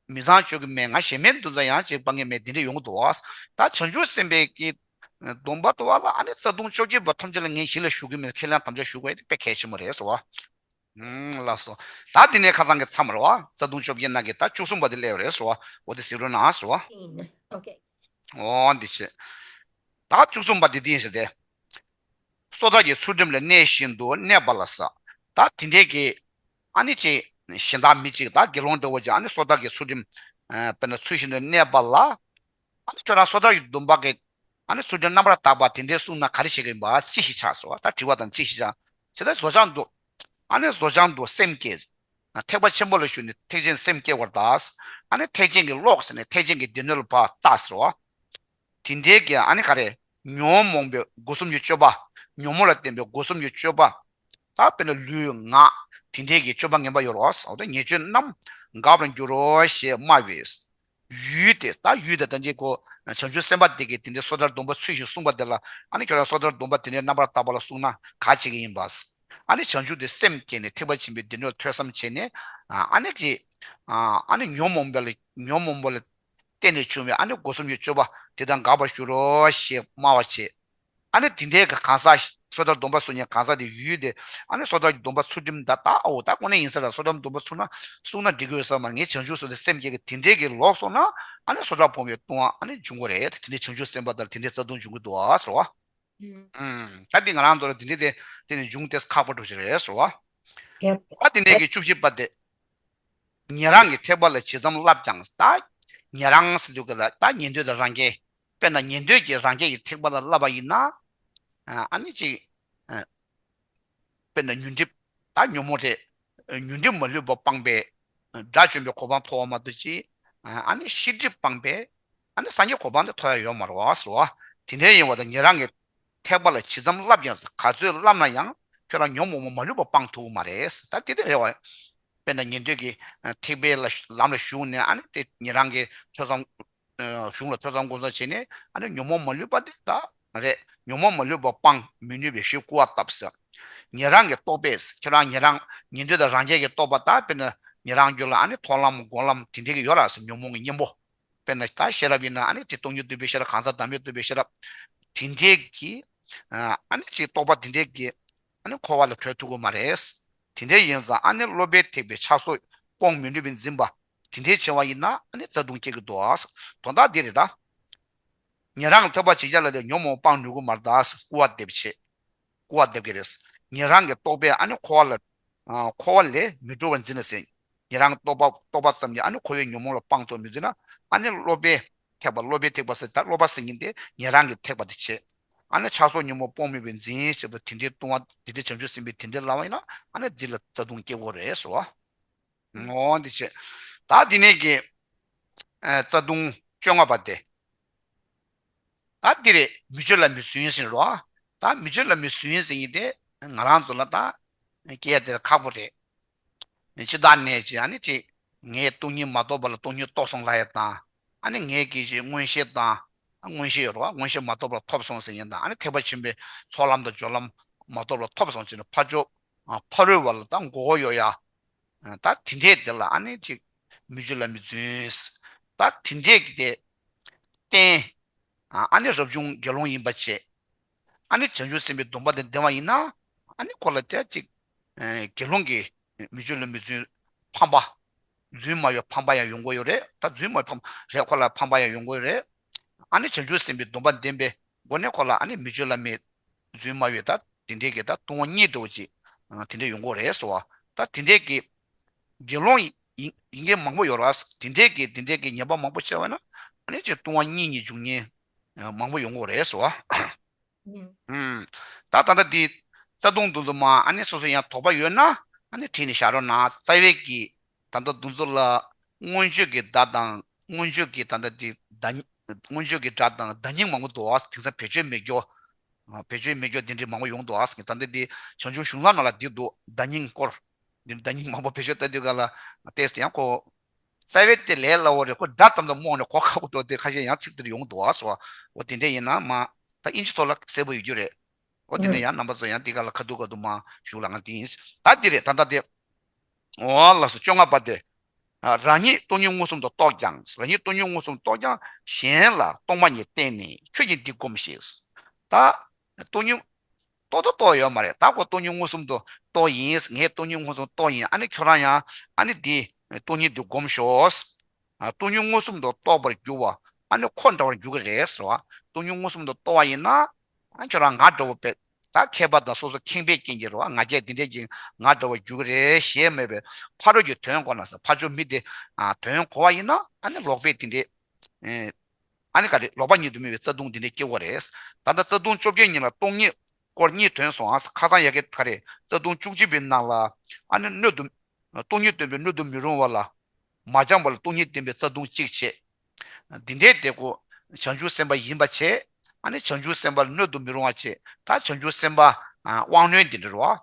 མི་ཚང་གཅོད་ཀྱི་མེད། ང་གཞན་ཕན་དུ་ཙང་ཡང་ཅིག་སྤང་གི་མེད། འདི་འདྲ་ཡོང་གི་འདུག་ཟེར། ད་བྱང་ཆུབ་སེམས་དཔའི་གི་སྡོམ་པ་དུ་བ་ལ་ཨ་ནི་རྩ་ལྟུང་བཅོ་བརྒྱད་པ་ཐམས་ཅད་ལ་ངས་གཞི་ལ་ཞུགས་ཀྱི་མེད། ཁས་ལེན་དམ་བཅའ་ཞུ་དགོས་དེ་དཔེ་གལ་ཆེན་པོ་རེད་ཟེར་བ། ཨུམ། ལགས་སོ། ད་འདི་ནས་ཁ་སང་གི་མཚམས་རེད་བ། རྩ་ལྟུང་བཅོ་བརྒྱད་ནང་གི་ད་བཅུ་གསུམ་པ་དེ་སླེབས་རེད་ཟེར་བ། འོ་དེ་གཟིགས་རོགས་གནང་ཟེར་བ། Okay. འོ་འདི་བྱེད། ད་བཅུ་གསུམ་པ་འདི་འདི་ཡིན་ཟེར་ཏེ། སོ་ཐར་གྱི་ཚུལ་ཁྲིམས་ལ་གནས་བཞིན་དུ་གནས་པ་ལ་ཟེར། ད་དེ་འདྲའི་གི་ཨ་ནི་ཅིག་གཞན་དག་མི་གཅིག་ད་དགེ་སློང་འདྲ་བོ་ཅིག་ཨ་ནི་སོ་ཐར་གྱི་ཚུལ་ཁྲིམས་དཔེར་ན་ཚུལ་བཞིན་དུ་གནས་པ་ལ། ཨ་ནི་ཁྱོད་རང་སོ་ཐར་གྱི་སྡོམ་པ་གི་ཨ་ནི་ཚུལ་ཁྲིམས་རྣམ་པར་དག་པ་དེ་འདྲའི་བསྲུངས་ན་ག་རེ་བྱེད་ཀྱི་ཡིན་པ་ཅི་ཞིག་ཆགས་ཟེར་བ། ད་དྲི་བ་དང་ཅི་ཞིག་ཆགས་ཟེར་ན། བཟོ་སྦྱང་དུ། ཨ་ནི་བཟོ་སྦྱང་དུ་སེམས་བསྐྱེད། ཐེག་པ་ཆེན་པོ་ལ་ཞུགས་ནས་ཐེག་ཆེན་སེམས་བསྐྱེད་པར་གདའ། ཨ་ནི་ཐེག་ཆེན་གྱི་ཀློག་ཟེར་ནས་ཐེག་ཆེན་གྱི་སྡེ་སྣོད་ལ་ཕར་བལྟ་ཟེར་བ། དེ་འདྲའི་གི་ཨ་ནི་ག་རེ། ཉོན་མོངས་པའི་སྒོ་གསུམ་གྱི་སྤྱོད་པ། ཉོན་མོངས་ལ་བརྟེན་པའི་སྒོ་གསུམ་གྱི་སྤྱོད་པ། ད་དཔེར་ན་ལུས་ངག་དེ་འདྲའི་གི་སྤྱོད་པ་ངན་པ་ཡོད་རེད་བ། ཟེར་བ་དང་ཉེས་སྤྱོད་རྣམས་འགག་པར་འགྱུར་རོ་ཞེས་སྨྲ་བའི། ཡུལ་དེ་ད་ཡུལ་དེ་ད་ཅིག་གོ། བྱང་ཆུབ་སེམས་དཔའ་དེ་གིས་དེ་འདྲའི་སོ་ཐར་སྡོམ་པ་ཚུལ་བཞིན་བསྲུངས་པ་དེ་ལ་ཨ་ནི་ཁྱོད་རང་སོ་ཐར་སྡོམ་པ་དེ་འདྲའི་རྣམ་པར་དག་པ་ལ་བསྲུངས་ན་ག་བྱེད་ཀྱི་ཡིན་པ། ཨ་ནི་བྱང་ཆུབ་ཏུ་སེམས་བསྐྱེད་ནས་ཐེག་པ་ཆེན་པོའི་སྡེ་སྣོད་ལ་ཐོས་བསམ་བྱས་ནས། ཨ་ནི་ཀྱི། ཨ་ནི་ཉོན་མོངས་པ་ལ་ཉོན་མོངས་པ་ལ་བརྟེན་ནས་བྱུང་བའི་ཨ་ནི་སྒོ་གསུམ་གྱི་སྤྱོད་པ་དེ་དག་འགག་པར་འགྱུར་རོ་ཞེས་སྨྲ་བར་བྱེད། ཨ་ནི་དེ་འདྲའི་གི་གང་ཟག་སོ་ཐར་སྡོམ་པ་བསྲུང་མཁན་གང་ཟག་དེ་ཡུལ་དེ་ཨ་ནི་སོ་ཐར་གྱི་སྡོམ་པ་ཚུལ་ཁྲིམས་ད་ལྟ་ཨའོ་ད་དངོས་གནས་ཡིན་ས་ལ་སོ་ཐར་སྡོམ་པ་ཚུལ་ན་བསྲུངས་ན་འགྲིག་གི་ཡོད་ས་མ་རེད། ངས་བྱང་ཆུབ་སོང་སྟེ་སེམས་བསྐྱེད་ཀྱི་དེ་འདྲའི་གི་ལོག་སོང་ན་ཨ་ནི་སོ་ཐར་སྤོང་བའི་ལྟུང་བ་ཨ་ནི་འབྱུང་གི་རེད། དེ་འདྲའི་བྱང་ཆུབ་སེམས་དཔའ་དང་དེ་འདྲའི་རྩ་ལྟུང་འབྱུང་གི་འདུག་ཨ་ཟེར་བ། ཨུམ། ད་འདི་ང་རང་ཚོ་ལ་དེ་འདྲའི་དེ་དེ་ནི་འབྱུང་སྟེ་ཁག་པོ་འགྲོ་ཞིག་རེད་ཟེར་བ། ད་དེ་ནས་ཀྱི་བཅུ་བཞི་པ་དེ། ཉན་རང་གི་ཐེག་པ་ལ་ཇི་ཙམ་བསླབ་ཀྱང་། ད་ཉན་རང་ཟེར་དུས་ཀ་ལ་ད་ཉན་ཐོས་དང་རང་རྒྱལ། དཔེར་ན་ཉན་ཐོས་ཀྱིས་རང་རྒྱལ་གྱི་ཐེག་པ་ལ་བསླབ་པ་ཡིན་ན། ཨ་ནི་ཅིག་དཔེར་ན་ཉོན་སྒྲིབ། ད་ཉོན་མོངས་རེད། ཉོན་སྒྲིབ་མ་ལུས་པ་སྤངས་པས། དགྲ་བཅོམ་པའི་གོ་འཕང་ཐོབ་པ་མ་གཏོགས་ཅིག་ཨ་ནི་ཤེས་སྒྲིབ་སྤངས་པས། ཨ་ནི་སངས་རྒྱས་གོ་འཕང་དེ་ཐོབ་ཡ་ཡོད་མ་རེད་བ་ཟེར་བ། དེ་འདྲའི་ཡིན་པ་དང་ཉན་རང་གི་ཐེག་པ་ལ་ཇི་ཙམ་བསླབ་ཀྱང་ཟེར། ག་ཚོད་བསླབ་ན་ཡང་ཁྱོད་རང་ཉོན་མོངས་པ་མ་ལུས་པ་སྤང་ཐུབ་ཀྱི་མ་རེད་ཟེར། ད་དེ་དེ་རེད་བ། དཔེར་ན་ཉན་ཐོས་ཀྱི་ཐེག་པའི་ལམ་ལ་ཞུགས་ནས་ཨ་ནི་དེ་ཉན་རང་གི་ཐོས་བསམ། གཞུང་ལ་ཐོས་བསམ་སྒོམ་གསུམ་བྱས་ནས་ཨ་ནི་ཉོན་མོངས་མ་ལུས་པ་དེ་ད་རེད། ཉོན་མོངས་མ་ལུས་པ་སྤང་མི་ནུས་པའི་ཕྱིར་སྐུར་བ་བཏབ་ཟེར། ཉན་རང་གི་རྟོག་པས་ཁྱེད་རང་ཉན་རང་ཉན་ཐོས་དང་རང་རྒྱལ་གྱི་རྟོག་པ་ད་དཔེར་ན་ཉན་རང་རྒྱུད་ལ་ཨ་ནི་མཐོང་ལམ་སྒོམ་ལམ་དེ་འདྲའི་གི་ཡོད་ར་ཟེར། ཉོན་མོངས་ཀྱི་གཉེན་པོ། དཔེར་ན་ད་ཤེས་རབ་ཡིན་ན་ཨ་ནི་དེ་སྟོང་ཉིད་རྟོགས་པའི་ཤེས་རབ། གང་ཟག་བདག་མེད་རྟོགས་པའི་ཤེས་རབ། དེ་འདྲའི་གི་ཨ་ནི་ཅིག་རྟོག་པ་དེ་འདྲའི་གི་ཨ་ནི་འཁོར་བ་ལ་གྲོལ་ཐུབ་ཀྱི་མ་རེད། དེ་འདྲའི་ཡིན་ཙང་ཨ་ནི་སློབ་པའི་ཐེག་པའི་ཕྱག་སོགས་སྤོང་མི་ནུས་པའི་འཛིན་པ། དེ་འདྲའི་ཆེ་བ་ཡིན་ན་ཨ་ནི་རྩ་ལྟུང་སྐྱེ་གི་འདུག་ཨ། དོན་དག་འདི་རེད་ད། ཉན་རང་ལ་ཐོས་པ་བྱེད་ཀྱང་ལ་དེ་ཉོན་མོངས་སྤང་ནུས་ཀྱི་མ་རེད་ད། སྐུར་བ་འདེབས་བྱེད། སྐུར་བ་འདེབས་ཀྱི་རེད། ཉན་རང་གི་རྟོག་པས་ཨ་ནི་འཁོར་བ་ལ། འཁོར་བ་ལས་མི་གྲོལ་བར་འཛིན་ལ་ཟེར། ཉན་རང་གི་རྟོག་པ་རྟོག་པ་ཙམ་གྱིས་ཨ་ནི་འཁོར་བའི་ཉོན་མོངས་ལ་སྤང་ཐུབ་མི་འཛིན་ན་ཨ་ནི་སློབ་པའི་ཐེག་པ་སློབ་པའི་ཐེག་པ་ཟེར་ད་སློབ་པ་ཟེར་མཁན་དེ་ཉན་རང་གི་ཐེག་པ་དེ་བྱེད། ཨ་ནི་ཕྱག་སོགས་ཉོན་མོངས་སྤོང་མི་ནུས་པའི་འཛིན་ཞེས་པ་དེ་འདྲའི་ལྟུང་བ་དེ་འདྲའི་བྱང་ཆུབ་སེམས་དཔའི་དེ་འདྲའི་ལབ་པ་ཡིན་ན་ཨ་ནི་འཛིན་ལ་རྩ་ལྟུང་སྐྱེ་དགོས་རེད་ཟེར་བ། ངོ་འདི་བྱེད། ད་འདི་ནས་ཀྱི། རྩ་ལྟུང་བཅོ་ལྔ་པ་སྟེ། ད་འདི་རེད། མི་སྤྱོད་ལ་མི་བརྫུན་ཟེར་རོ། ད་མི་སྤྱོད་ལ་མི་བརྫུན་ཟེར་མཁན་དེ་ང་རང་ཚོ་ལ་ད་སྐྱེ་ཡ་དེ་ཁག་པོ་རེད། ཕྱི་བདག་ནས་ཀྱི་ཨ་ནི་ཅིག་ངས་སྟོང་ཉིད་མ་རྟོགས་པ་ལ་སྟོང་ཉིད་རྟོགས་སོང་ལབ་ཡ་དང་། ཨ་ནི་ངས་ཀྱི་ཅིག་མངོན་ཤེས་དང་། མངོན་ཤེས་ཡོད་རོ། མངོན་ཤེས་མ་རྟོགས་པ་ལ་ཐོབ་སོང་ཟེར་མཁན་དང་། ཨ་ནི་ཐེག་པ་ཆེན་པོའི་ཚོགས་ལམ་དང་སྦྱོར་ལམ་མ་རྟོགས་པ་ལ་ཐོབ་སོང་ཟེར་ནས་ཕར་ཕྱོགས་ཕ་རོལ་བ་ལ་ད་མགོ་སྐོར་གཡོག་ཡ། ད་དེ་འདྲས་དེ་ལ་ཨ་ནི་ཅིག་མི་སྤྱོད་ལ་མི་བརྫུན། ད་དེ་འདྲས་ཀྱི་དེ་བསྟེན། ཨ་ནི་རབ་བྱུང་དགེ་སློང་ཡིན་པ་བྱས། ཨ་ནི་བྱང་ཆུབ་སེམས་དཔའི་སྡོམ་པ་དེ་ལྡན་པ་ཡིན་ན་ཨ་ནི་ཁོ་ལ་དེ་ཅིག་དགེ་སློང་གི་མི་སྤྱོད་ལ་མི་བརྫུན་ཕངས་པ། རྫུན་སྨྲ་བའི་ཕངས་པ་ཡང་ཡོང་གི་ཡོད་རེད། ད་རྫུན་སྨྲ་བའི་ཕངས་པ་རེད། ཁོ་ལ་ཕངས་པ་ཡང་ཡོང་གི་ཡོད་རེད། ཨ་ནི་བྱང་ཆུབ་སེམས་དཔའི་སྡོམ་པ་ལྡན་པའི་སྒོ་ནས་ཁོ་ལ་ཨ་ནི་མི་སྤྱོད་ལ་མི་རྫུན་སྨྲ་བའི་ད་དེ་འདྲས་ཀྱི་ད་ལྟུང་བ་གཉིས་འདྲ་བོ་ཅིག་དེ་འདྲས་ཡོང་གི་རེད་ཟེར་བ། ད་དེ་འདྲས་ཀྱི་དགེ་སློང་ཡིན་ཡིན་མཁན་མང་པོ་ཡོད་རེད། དེ་འདྲས་ཀྱི་དེ་འདྲས་ཀྱི་ཉེས་པ་མང་པོ་བྱས་པ་ན་ཨ་ནི་ཅིག་ལྟུང་བ་གཉིས་གཉིས་འབྱུང་མཁན་མང་པོ་ཡོང་གི་རེད་ཟེར་བ། ད་ད་ལྟ་འདི་རྩ་ལྟུང་འདི་ཚོ་མ་ཨ་ནི་སོ་སོ་ཡང་དོགས་པ་ཡོད་ན་ཨ་ནི་དྲིས་ནས་བཞག་རོགས་གནང་། རྩ་བའི་གི་ད་ལྟ་འདི་ཚོ་ལ་མངོན་སྤྱོད་ཀྱི་བརྡ་དང་མངོན་སྤྱོད་ཀྱི་ད་ལྟ་འདི་བརྡ་མངོན་སྤྱོད་ཀྱི་སྒྲ་དང་བརྡ་རྙིང་མང་པོ་འདུག་ཨ། དེང་སང་བེད་སྤྱོད་མེད་རྒྱུ། བེད་སྤྱོད་མེད་རྒྱུ་དེ་འདྲའི་མང་པོ་ཡོང་འདུག་ཨ། ད་ལྟ་འདི་བྱང་ཆུབ་གཞུང་ལམ་ནང་ལ་འདི་འདུག་བརྡ་རྙིང་སྐོར། འདི་བརྡ་རྙིང་མང་པོ་བེད་སྤྱོད་ལྟ་དུས་ག་ལ་ཏེས་ཡང་ཁོ། རྩ་བའི་དེ་ལས་སླ་བོ་རེད། ཁོ་སྒྲ་ཙམ་དུ་རྨོངས་ནས་གོ་ཁག་པོ་འགྲོ་དེ་ཁ་ཤས་ཡང་ཚིག་དེར་ཡོང་འདུག་ཨ་སོ། འོ་དེ་འདྲས་ཡིན་ན་མ། ད་ཨིན་ཇི་ཐོག་ལ་གསལ་པོ་ཡོད་རྒྱུ་རེད། ཨོ་དེ་ནས་ཡང་རྣམ་པ་ཚོ་ཡང་དེ་ག་ལ་ཁ་ཐུག་ཁ་ཐུག་མ་ཞུགས་ལ་ང་དེ་ཡིན། ད་དེ་རེད། ད་ལྟ་དེ། འོ་ལགས་སོ། བཅོ་ལྔ་པ་དེ། ཨ། རང་ཉིད་སྟོང་ཉིད་མངོན་སུམ་དུ་རྟོགས་ཀྱང་། རང་ཉིད་སྟོང་ཉིད་མངོན་སུམ་དུ་རྟོགས་ཀྱང་གཞན་ལ་སྟོང་པ་ཉིད་བསྟན་ནས་ཁྱོད་ཀྱིས་འདི་སྒོམས་ཤིག། ད་སྟོང་ཉིད་རྟོགས་དང་རྟོགས་ཡོད་མ་རེད། ད་ཁོ་སྟོང་ཉིད་མངོན་སུམ་དུ་རྟོགས་ཡིན། ངས་སྟོང་ཉིད་མངོན་སུམ་རྟོགས་ཡིན། ཨ་ནི་ཁྱོད་རང་ཡང་ཨ་ནི་འདི་སྟོང་ཉིད་འདི་སྒོམས་ཤོག། ཨ། སྟོང་ཉིད་མངོན་སུམ་དུ་རྟོགས་པར་འགྱུར་བ་ཨ་ནི་ཁོ་འདྲ་བར་འགྱུར་གྱི་རེད་ཟེར་བ། སྟོང་ཉིད་མངོན་སུམ་དུ་རྟོགས་པ་ཡིན་ན། ཨ། ཁྱོད་རང་ང་འདྲ་བོ་པས། ད་མཁས་པ་དང་སོ་སོ་ཁེངས་པས་རྐྱེན་གྱིས་རེད་བ། ང་རྒྱལ་འདི་འདྲས་ཀྱིས་ང་འདྲ་བོ་འགྱུར་གྱི་རེད་ཞེས་སྨྲས་པས། ཕ་རོལ་གྱི་དོན་གོ་ན་ཟེར། ཕར་ཕྱོགས་མི་དེ། ཨ། དོན་གོ་བ་ཡིན་ན་ཨ་ནི་ལོག་པས་དེ་འདྲས། ཨ་ནི་ག་རེ། ལོག་པ་ཉིད་དུ་མེད་པའི་རྩ་ལྟུང་དེ་འདྲས་སྐྱེ་བ་རེད། ད་ལྟ་རྩ་ལྟུང་བཅོ་བརྒྱད་ཉིད་ལ་སྟོང་ཉིད་སྐོར་གཉིས་ཐོན་སོང་ཨ། ཁ་སང་ཡ་གི་ག་རེ། རྩ་ལྟུང་བཅུ་གཅིག་པའི་ནང་ལ་ཨ་ནི་སྣོད་དུ། སྟོང་ཉིད་སྟོན་པའི་སྣོད་དུ་མི་རུང་བ་ལ། མ་སྦྱངས་པ་ལ་སྟོང་ཉིད་བསྟན་པའི་རྩ་ལྟུང་གཅིག་བྱས། འདི་འདྲའི་དེ་ཀོ་བྱང་ཆུབ་སེམས་དཔའ་ཡིན་པ་བྱས། ཨ་ནི་བྱང་ཆུབ་སེམས་དཔའ་ལ་སྣོད་དུ་མི་རུང་བ་བྱས། ད་བྱང་ཆུབ་སེམས་དཔའ་དབང་རྣོན་འདི་འདྲ་རོ།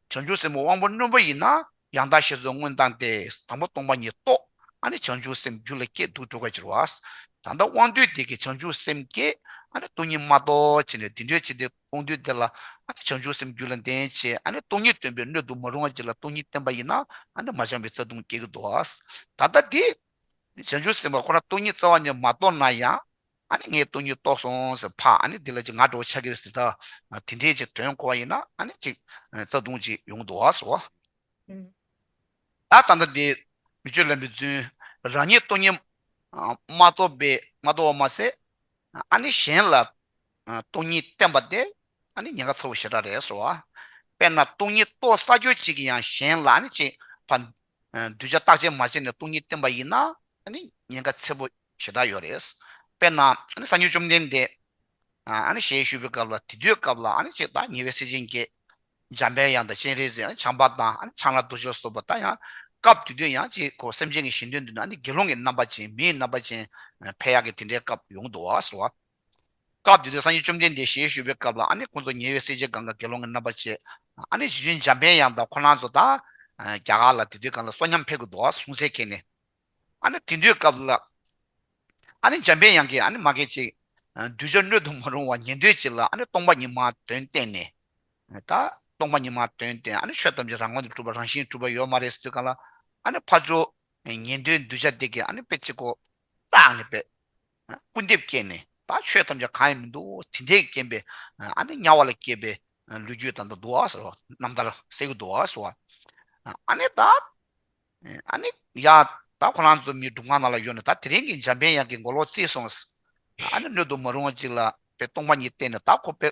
བྱང་ཆུབ་སེམས་དཔའ་དབང་པོ་རྣོན་པོ་ཡིན་ན་ཡང་དག་བཤད་སྲོལ་སྔོན་བཏང་སྟེ། དང་པོ་སྟོང་པ་ཉིད་རྟོགས། ཨ་ནི་བྱང་ཆུབ་སེམས་རྒྱུད་ལ་སྐྱེས་འདུག་འགྲོ་ག་ཅི་རོ། ད་ལྟ་དབང་འདུས་དེ་གི་བྱང་ཆུབ་སེམས་སྐྱེས། ཨ་ནི་སྟོང་ཉིད་མ་རྟོགས་བྱས་ནས་འདི་འདྲའི་ཅི་སྟེ། དབང་འདུས་དེ་ལ་ཨ་ནི་བྱང་ཆུབ་སེམས་རྒྱུད་ལ་ལྡན་བྱས། ཨ་ནི་སྟོང་ཉིད་སྟོན་པའི་སྣོད་དུ་མ་རུང་བ་ཅིག་ལ་སྟོང་ཉིད་བསྟན་པ་ཡིན་ན། ཨ་ནི་མ་སྦྱངས་པའི་རྩ་ལྟུང་སྐྱེ་གི་འདུག་ཨ། ད་ལྟ་འདི་བྱང་ཆུབ་སེམས་དཔའ་ཁོ་རང་སྟོང་ཉིད་རྩ་བ་ནས་མ་རྟོགས་ན་ཡང་། ཨ་ནི་ངས་སྟོང་ཉིད་རྟོགས་སོང་ཟེར་ཕ། ཨ་ནི་འདི་ལ་ཅིག་ང་འདྲ་བོ་ཆགས་ཀྱི་རེད་ཟེར། ད་དེ་འདྲའི་ཅིག་དོན་གོ་བ་ཡིན་ན་ཨ་ནི་ཅིག་རྩ་ལྟུང་ཅིག་ཡོང་གི་འདུག་ཨ་ཟེར་བ། ད་ད་ལྟ་འདི་མི་ཆོས་ལམ་པའི་རྫུན། རང་ཉིད་སྟོང་ཉིད་མ་རྟོགས་པའི་མ་རྟོགས་པ་མ་ཟད། ཨ་ནི་གཞན་ལ་སྟོང་ཉིད་བསྟན་པ་དེ་ཨ་ནི་ཉེན་ཁ་ཚ་བོ་ཞེ་དྲག་རེད་ཟེར་བ། དཔེར་ན་སྟོང་ཉིད་རྟོགས་ས་ཁྱོད་ཅིག་གིས་ཡང་གཞན་ལ་ཨ་ནི་ཅིག་ཕ། གདུལ་བྱ་བརྟག་དཔྱད་མ་བྱས་ནས་སྟོང་ཉིད་བསྟན་པ་ཡིན་ན་ཨ་ནི་ཉེན་ཁ་ཚ་བོ་ཞེ་དྲག་ཡོད་རེད། དཔེར་ན་ཨ་ནི་སངས་རྒྱས་བཅོམ་ལྡན་འདས། ཨ་ནི་ཞལ་བཞུགས་པའི་སྐབས་ལ་དེ་དུས་སྐབས་ལ་ཨ་ནི་ཅིག་ད་ཉེ་བའི་སྲས་ཆེན་བརྒྱད། འཇམ་པའི་དབྱངས་དང་སྤྱན་རས་གཟིགས། ཨ་ནི་བྱམས་པ་དང་ཨ་ནི་ཕྱག་ན་རྡོ་རྗེ་ལ་སོགས་པ། ད་ཡང་སྐབས་དེ་དུས་ཡང་ཅིག་ཁོ་སེམས་ཅན་གྱི་ཞི་འདོད་འདི་ནི་ཨ་ནི་དགེ་སློང་གི་རྣམ་པ་ཅན། མིའི་རྣམ་པ་ཅན་འཕེལ་ཡག་གི་དེ་འདྲའི་སྐབས་ཡོང་འདུག་བ་ཟེར་བ། སྐབས་དེ་དུས་སངས་རྒྱས་བཅོམ་ལྡན་འདས་ཞལ་བཞུགས་པའི་སྐབས་ལ་ཨ་ནི་ཁོང་ཚོ་ཉེ་བའི་སྲས་ཆེན་གང་ག་དགེ་སློང་གི་རྣམ་པ་ཅན། ཨ་ནི་རྗེ་བཙུན་འཇམ་པའི་དབྱངས་དང་ཁོ་རང་ཚོ་ད་རྒྱ་གར་ལ་དེ་དུས་གང་ལ་བསོད་སྙོམས་ཕེབས་ཀྱི་འདུག་བ། ལྷུང་བཟེད་འཁྱེར་ནས། ཨ་ནི་དེ་དུས་སྐབས་ལ། ཨ་ནི་འཇམ་པའི་དབྱངས་ཀྱིས་ཨ་ནི་མ་གལ་ཅིག་གདུལ་བྱ་སྣོད་དུ་མ་རུང་བ་ཉན་ཐོས་ཅིག་ལ་ཨ་ནི་སྟོང་པ་ཉིད་མ་དོན་བསྟན་ནས། ད་སྟོང་པ་ཉིད་མ་དོན་བསྟན། ཨ་ནི་ཆོས་ཐམས་ཅད་རང་ངོས་ནས་གྲུབ་པ། རང་བཞིན་གྲུབ་པ་ཡོད་མ་རེད་ཟེར་དུས་གང་ལ། ཨ་ནི་ཕར་ཕྱོགས་ཉན་ཐོས་གདུལ་བྱ་དེ་གིས་ཨ་ནི་དཔེ་ཅིག་གོ་བཏགས་ནས་དཔེ། སྐུར་འདེབས་བསྐྱལ་ནས་ད་ཆོས་ཐམས་ཅད་གང་ཡང་མི་འདུག་དེ་འདྲའི་རྐྱེན་པས་ཨ་ནི་དམྱལ་བ་ལ་སྐྱེས་པའི་ལོ་རྒྱུས་ད་ལྟ་འདུག་བ་ཟེར་བ། རྣམ་ཐར་གསལ་གྱི་འདུག་བ་ཟེར་བ། ཨ་ནི་ད། ཨ་ནི་ཡ། ད་ཁོ་རང་ཚོ་མི་སྒྲུབ་ཁང་ནང་ལ་ཡོད་ནས། ད་དེ་རིང་གི་འཇམ་པའི་དབྱངས་ཀྱི་མགོ་ལོག་བརྩིས་སོང་། ཨ་ནི་སྣོད་དུ་མ་རུང་བ་ཅིག་ལ་དཔེ་སྟོང་པ་ཉིད་བསྟན་ནས་ད་ཁོ་དཔེ་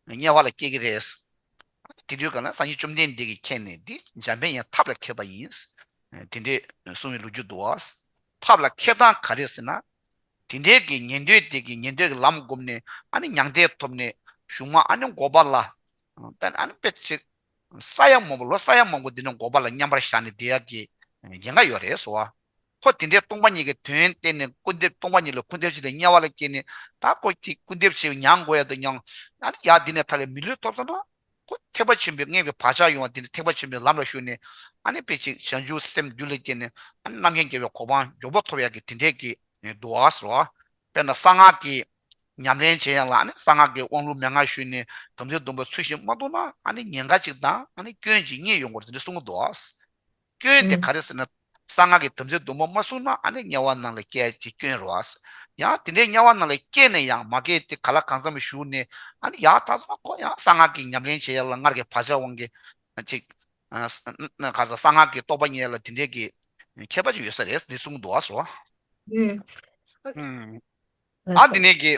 དམྱལ་བ་ལ་སྐྱེ་གི་རེད། དེ་དུས་གང་ལ་སངས་རྒྱས་བཅོམ་ལྡན་འདས་ཀྱིས་མཁྱེན་ནས་འདི་འཇམ་པའི་དབྱངས་ཐབས་ལ་མཁས་པ་ཡིན། དེ་འདྲས་གསུངས་པའི་ལོ་རྒྱུས་འདུག་བ། ཐབས་ལ་མཁས་སྟངས་ག་རེ་ཟེར་ན། དེ་འདྲའི་གི་ཉན་ཐོས་དེ་གི་ཉན་ཐོས་ཀྱི་ལམ་བསྒོམས་ནས་ཨ་ནི་མྱང་འདས་ཐོབ་ནས་གཞུག་མ་ཨ་ནི་འགོག་པ་ལ། དཔེར་ན་ཨ་ནི་དཔེ་ཅིག་ས་ཡ་མང་པོ་ལོ་ས་ཡ་མང་པོ་འདི་ནི་འགོག་པ་ལ་མཉམ་པར་བཞག་ནས་བསྡད་ཡག་གི་ཉེན་ཁ་ཡོད་རེད་ཟེར་བ། ཁོ་དེ་འདྲའི་སྟོང་པ་ཉིད་ཀྱི་དོན་བསྟན་ནས་སྐུར་འདེབས། སྟོང་པ་ཉིད་ལ་སྐུར་འདེབས་བྱས་ཏེ་དམྱལ་བ་ལ་སྐྱེས་ནས། ད་ཁོ་ཅིག་སྐུར་འདེབས་བྱས་མྱང་དགོས་ཡག་དེ་མྱང་། ཨ་ནི་ཡ་འདི་ནས་ཐར་ལས་མི་ལུས་ཐོབ་སོང་ན། ཁོ་ཐེག་པ་ཆེན་པོའི་སྔོན་གྱི་བག་ཆགས་གཡེང་བ་དེ་ནི་ཐེག་པ་ཆེན་པོའི་ལམ་ལ་ཞུགས་ནས། ཨ་ནི་དཔེ་ཅིག་བྱང་ཆུབ་སེམས་རྒྱུད་ལ་སྐྱེས་ནས་ཨ་ནི་རྣམ་མཁྱེན་རྒྱལ་བའི་གོ་འཕང་མགྱོགས་པོ་ཐོབ་ཡག་གི་དེ་འདྲའི་གི་འདུག་བ་ཟེར་བ། དཔེར་ན་གསང་སྔགས་ཀྱི་ཉམས་ལེན་བྱེད་ཡག་ལ་ཨ་ནི་གསང་སྔགས་ཀྱི་དབང་ལུང་མན་ངག་ཞུས་ནས་དམ་ཚིག་སྡོམ་པ་ཚུལ་བཞིན་མ་བསྲུངས་ན་ཨ་ནི་ཉེན་ཁ་ཅིག་དང་ཨ་ནི་སྐྱོན་ཅིག་རྙེད་ཡོང་གི་རེད་ཟེར་ནས་གསུང་གི་འདུག་བ། སྐྱོན་དེ་ག་རེ་ཟེར་ན། གསང་སྔགས་ཀྱི་དམ་ཚིག་སྡོམ་པ་མ་བསྲུངས་ན་ཨ་ནི་དམྱལ་བ་ནང་ལ་སྐྱེ་ཡག་ཅིག་སྐྱོན་རེད་བ། ཡང་དེ་འདྲའི་དམྱལ་བ་ནང་ལ་སྐྱེས་ནས་ཡང་མ་སྐྱེས་ཏེ་ག་ལ་གང་འཚམ་བཞུགས་ནས་ཨ་ནི་ཡར་ད་ཚོ་ཁོ་ཡང་གསང་སྔགས་ཀྱི་ཉམས་ལེན་བྱེད་ཡག་ལ་སྔར་གྱི་བག་ཆགས་དབང་གིས་ཅིག་ཨ་ས་ན་ག་ས་གསང་སྔགས་ཀྱི་རྟོགས་པ་རྙེད་ཡག་ལ་དེ་འདྲའི་གི་ཁྱད་པར་ཅིག་ཡོད་ས་རེད་འདི་གསུངས་འདུག་བ་ཟེར་བ། ཨུམ། ཨུམ། ལགས་ཨ་སོ། འདི་ནས་ཀྱི།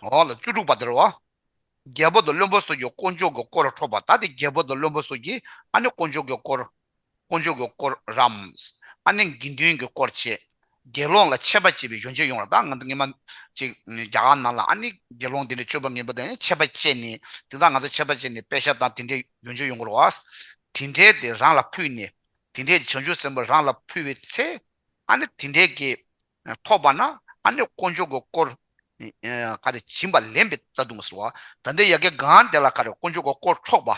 འོ་ལ་བཅུ་དྲུག་པ་དེ་རེད་བ། རྒྱལ་པོ་དང་བློན་པོ་སོགས་ཀྱིས་དཀོན་མཆོག་གི་དཀོར་ཐོགས་པ། ད་དེ་རྒྱལ་པོ་དང་བློན་པོ་སོགས་ཀྱིས་ཨ་ནི་དཀོན་མཆོག་གི་དཀོར། དཀོན་མཆོག་གི་དཀོར་རམ། ཨ་ནི་དགེ་འདུན་གྱི་དཀོར་བྱས། དགེ་སློང་ལ་ཆད་པ་བཅད་པའི་ཡོན་ཆབ་ཡོང་བ། ད་ང་ཚོ་སྔོན་མ་ཅིག་རྒྱ་གར་ནང་ལ་ཨ་ནི་དགེ་སློང་དེ་འདྲ་སྤྱོད་པ་ངན་པ་དེ་ནི་ཆད་པ་བཅད་ནས་དེ་ཚོ་ང་ཚོ་ཆད་པ་བཅད་ནས་པད་ཤག་དང་དེ་འདྲའི་ཡོན་ཆབ་ཡོང་གི་རེད་བ། དེ་འདྲའི་དེ་རང་ལ་ཕུལ་ནས་དེ་འདྲའི་བྱང་ཆུབ་སེམས་དཔའ་རང་ལ་ཕུལ་བའི་ཚེ། ཨ་ནི་དེ་འདྲའི་གི་ཐོབ་པ་ན་ཨ་ནི་དཀོན་མཆོག་གི་དཀོར། ཨ། ག་རེ་བྱིན་པ་ལེན་པའི་རྩ་ལྟུང་ཟེར་བ། ད་ལྟའི་ཡ་གི་གང་དེ་ལ་ག་རེ་དཀོན་མཆོག་གི་དཀོར་འཕྲོག་པ།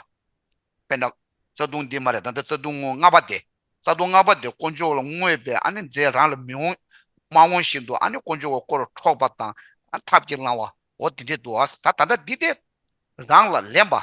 དཔེར་ན། རྩ་ལྟུང་འདི་མ་རེད། ད་ལྟ་རྩ་ལྟུང་ལྔ་པ་དེ། རྩ་ལྟུང་ལྔ་པ་དེ་དཀོན་མཆོག་ལ་བསྔོས་པས་ཨ་ནི་རྫས་རང་ལ་མི་འོང་། མ་འོང་བཞིན་དུ་ཨ་ནི་དཀོན་མཆོག་གི་དཀོར་འཕྲོག་པ་དང་། ཨ། ཐབས་ཀྱིས་བླང་བ། འོ་དེ་འདྲས་འདུག་ཨ། ད་ད་ལྟ་འདི་དེ། རང་ལ་ལེན་པ།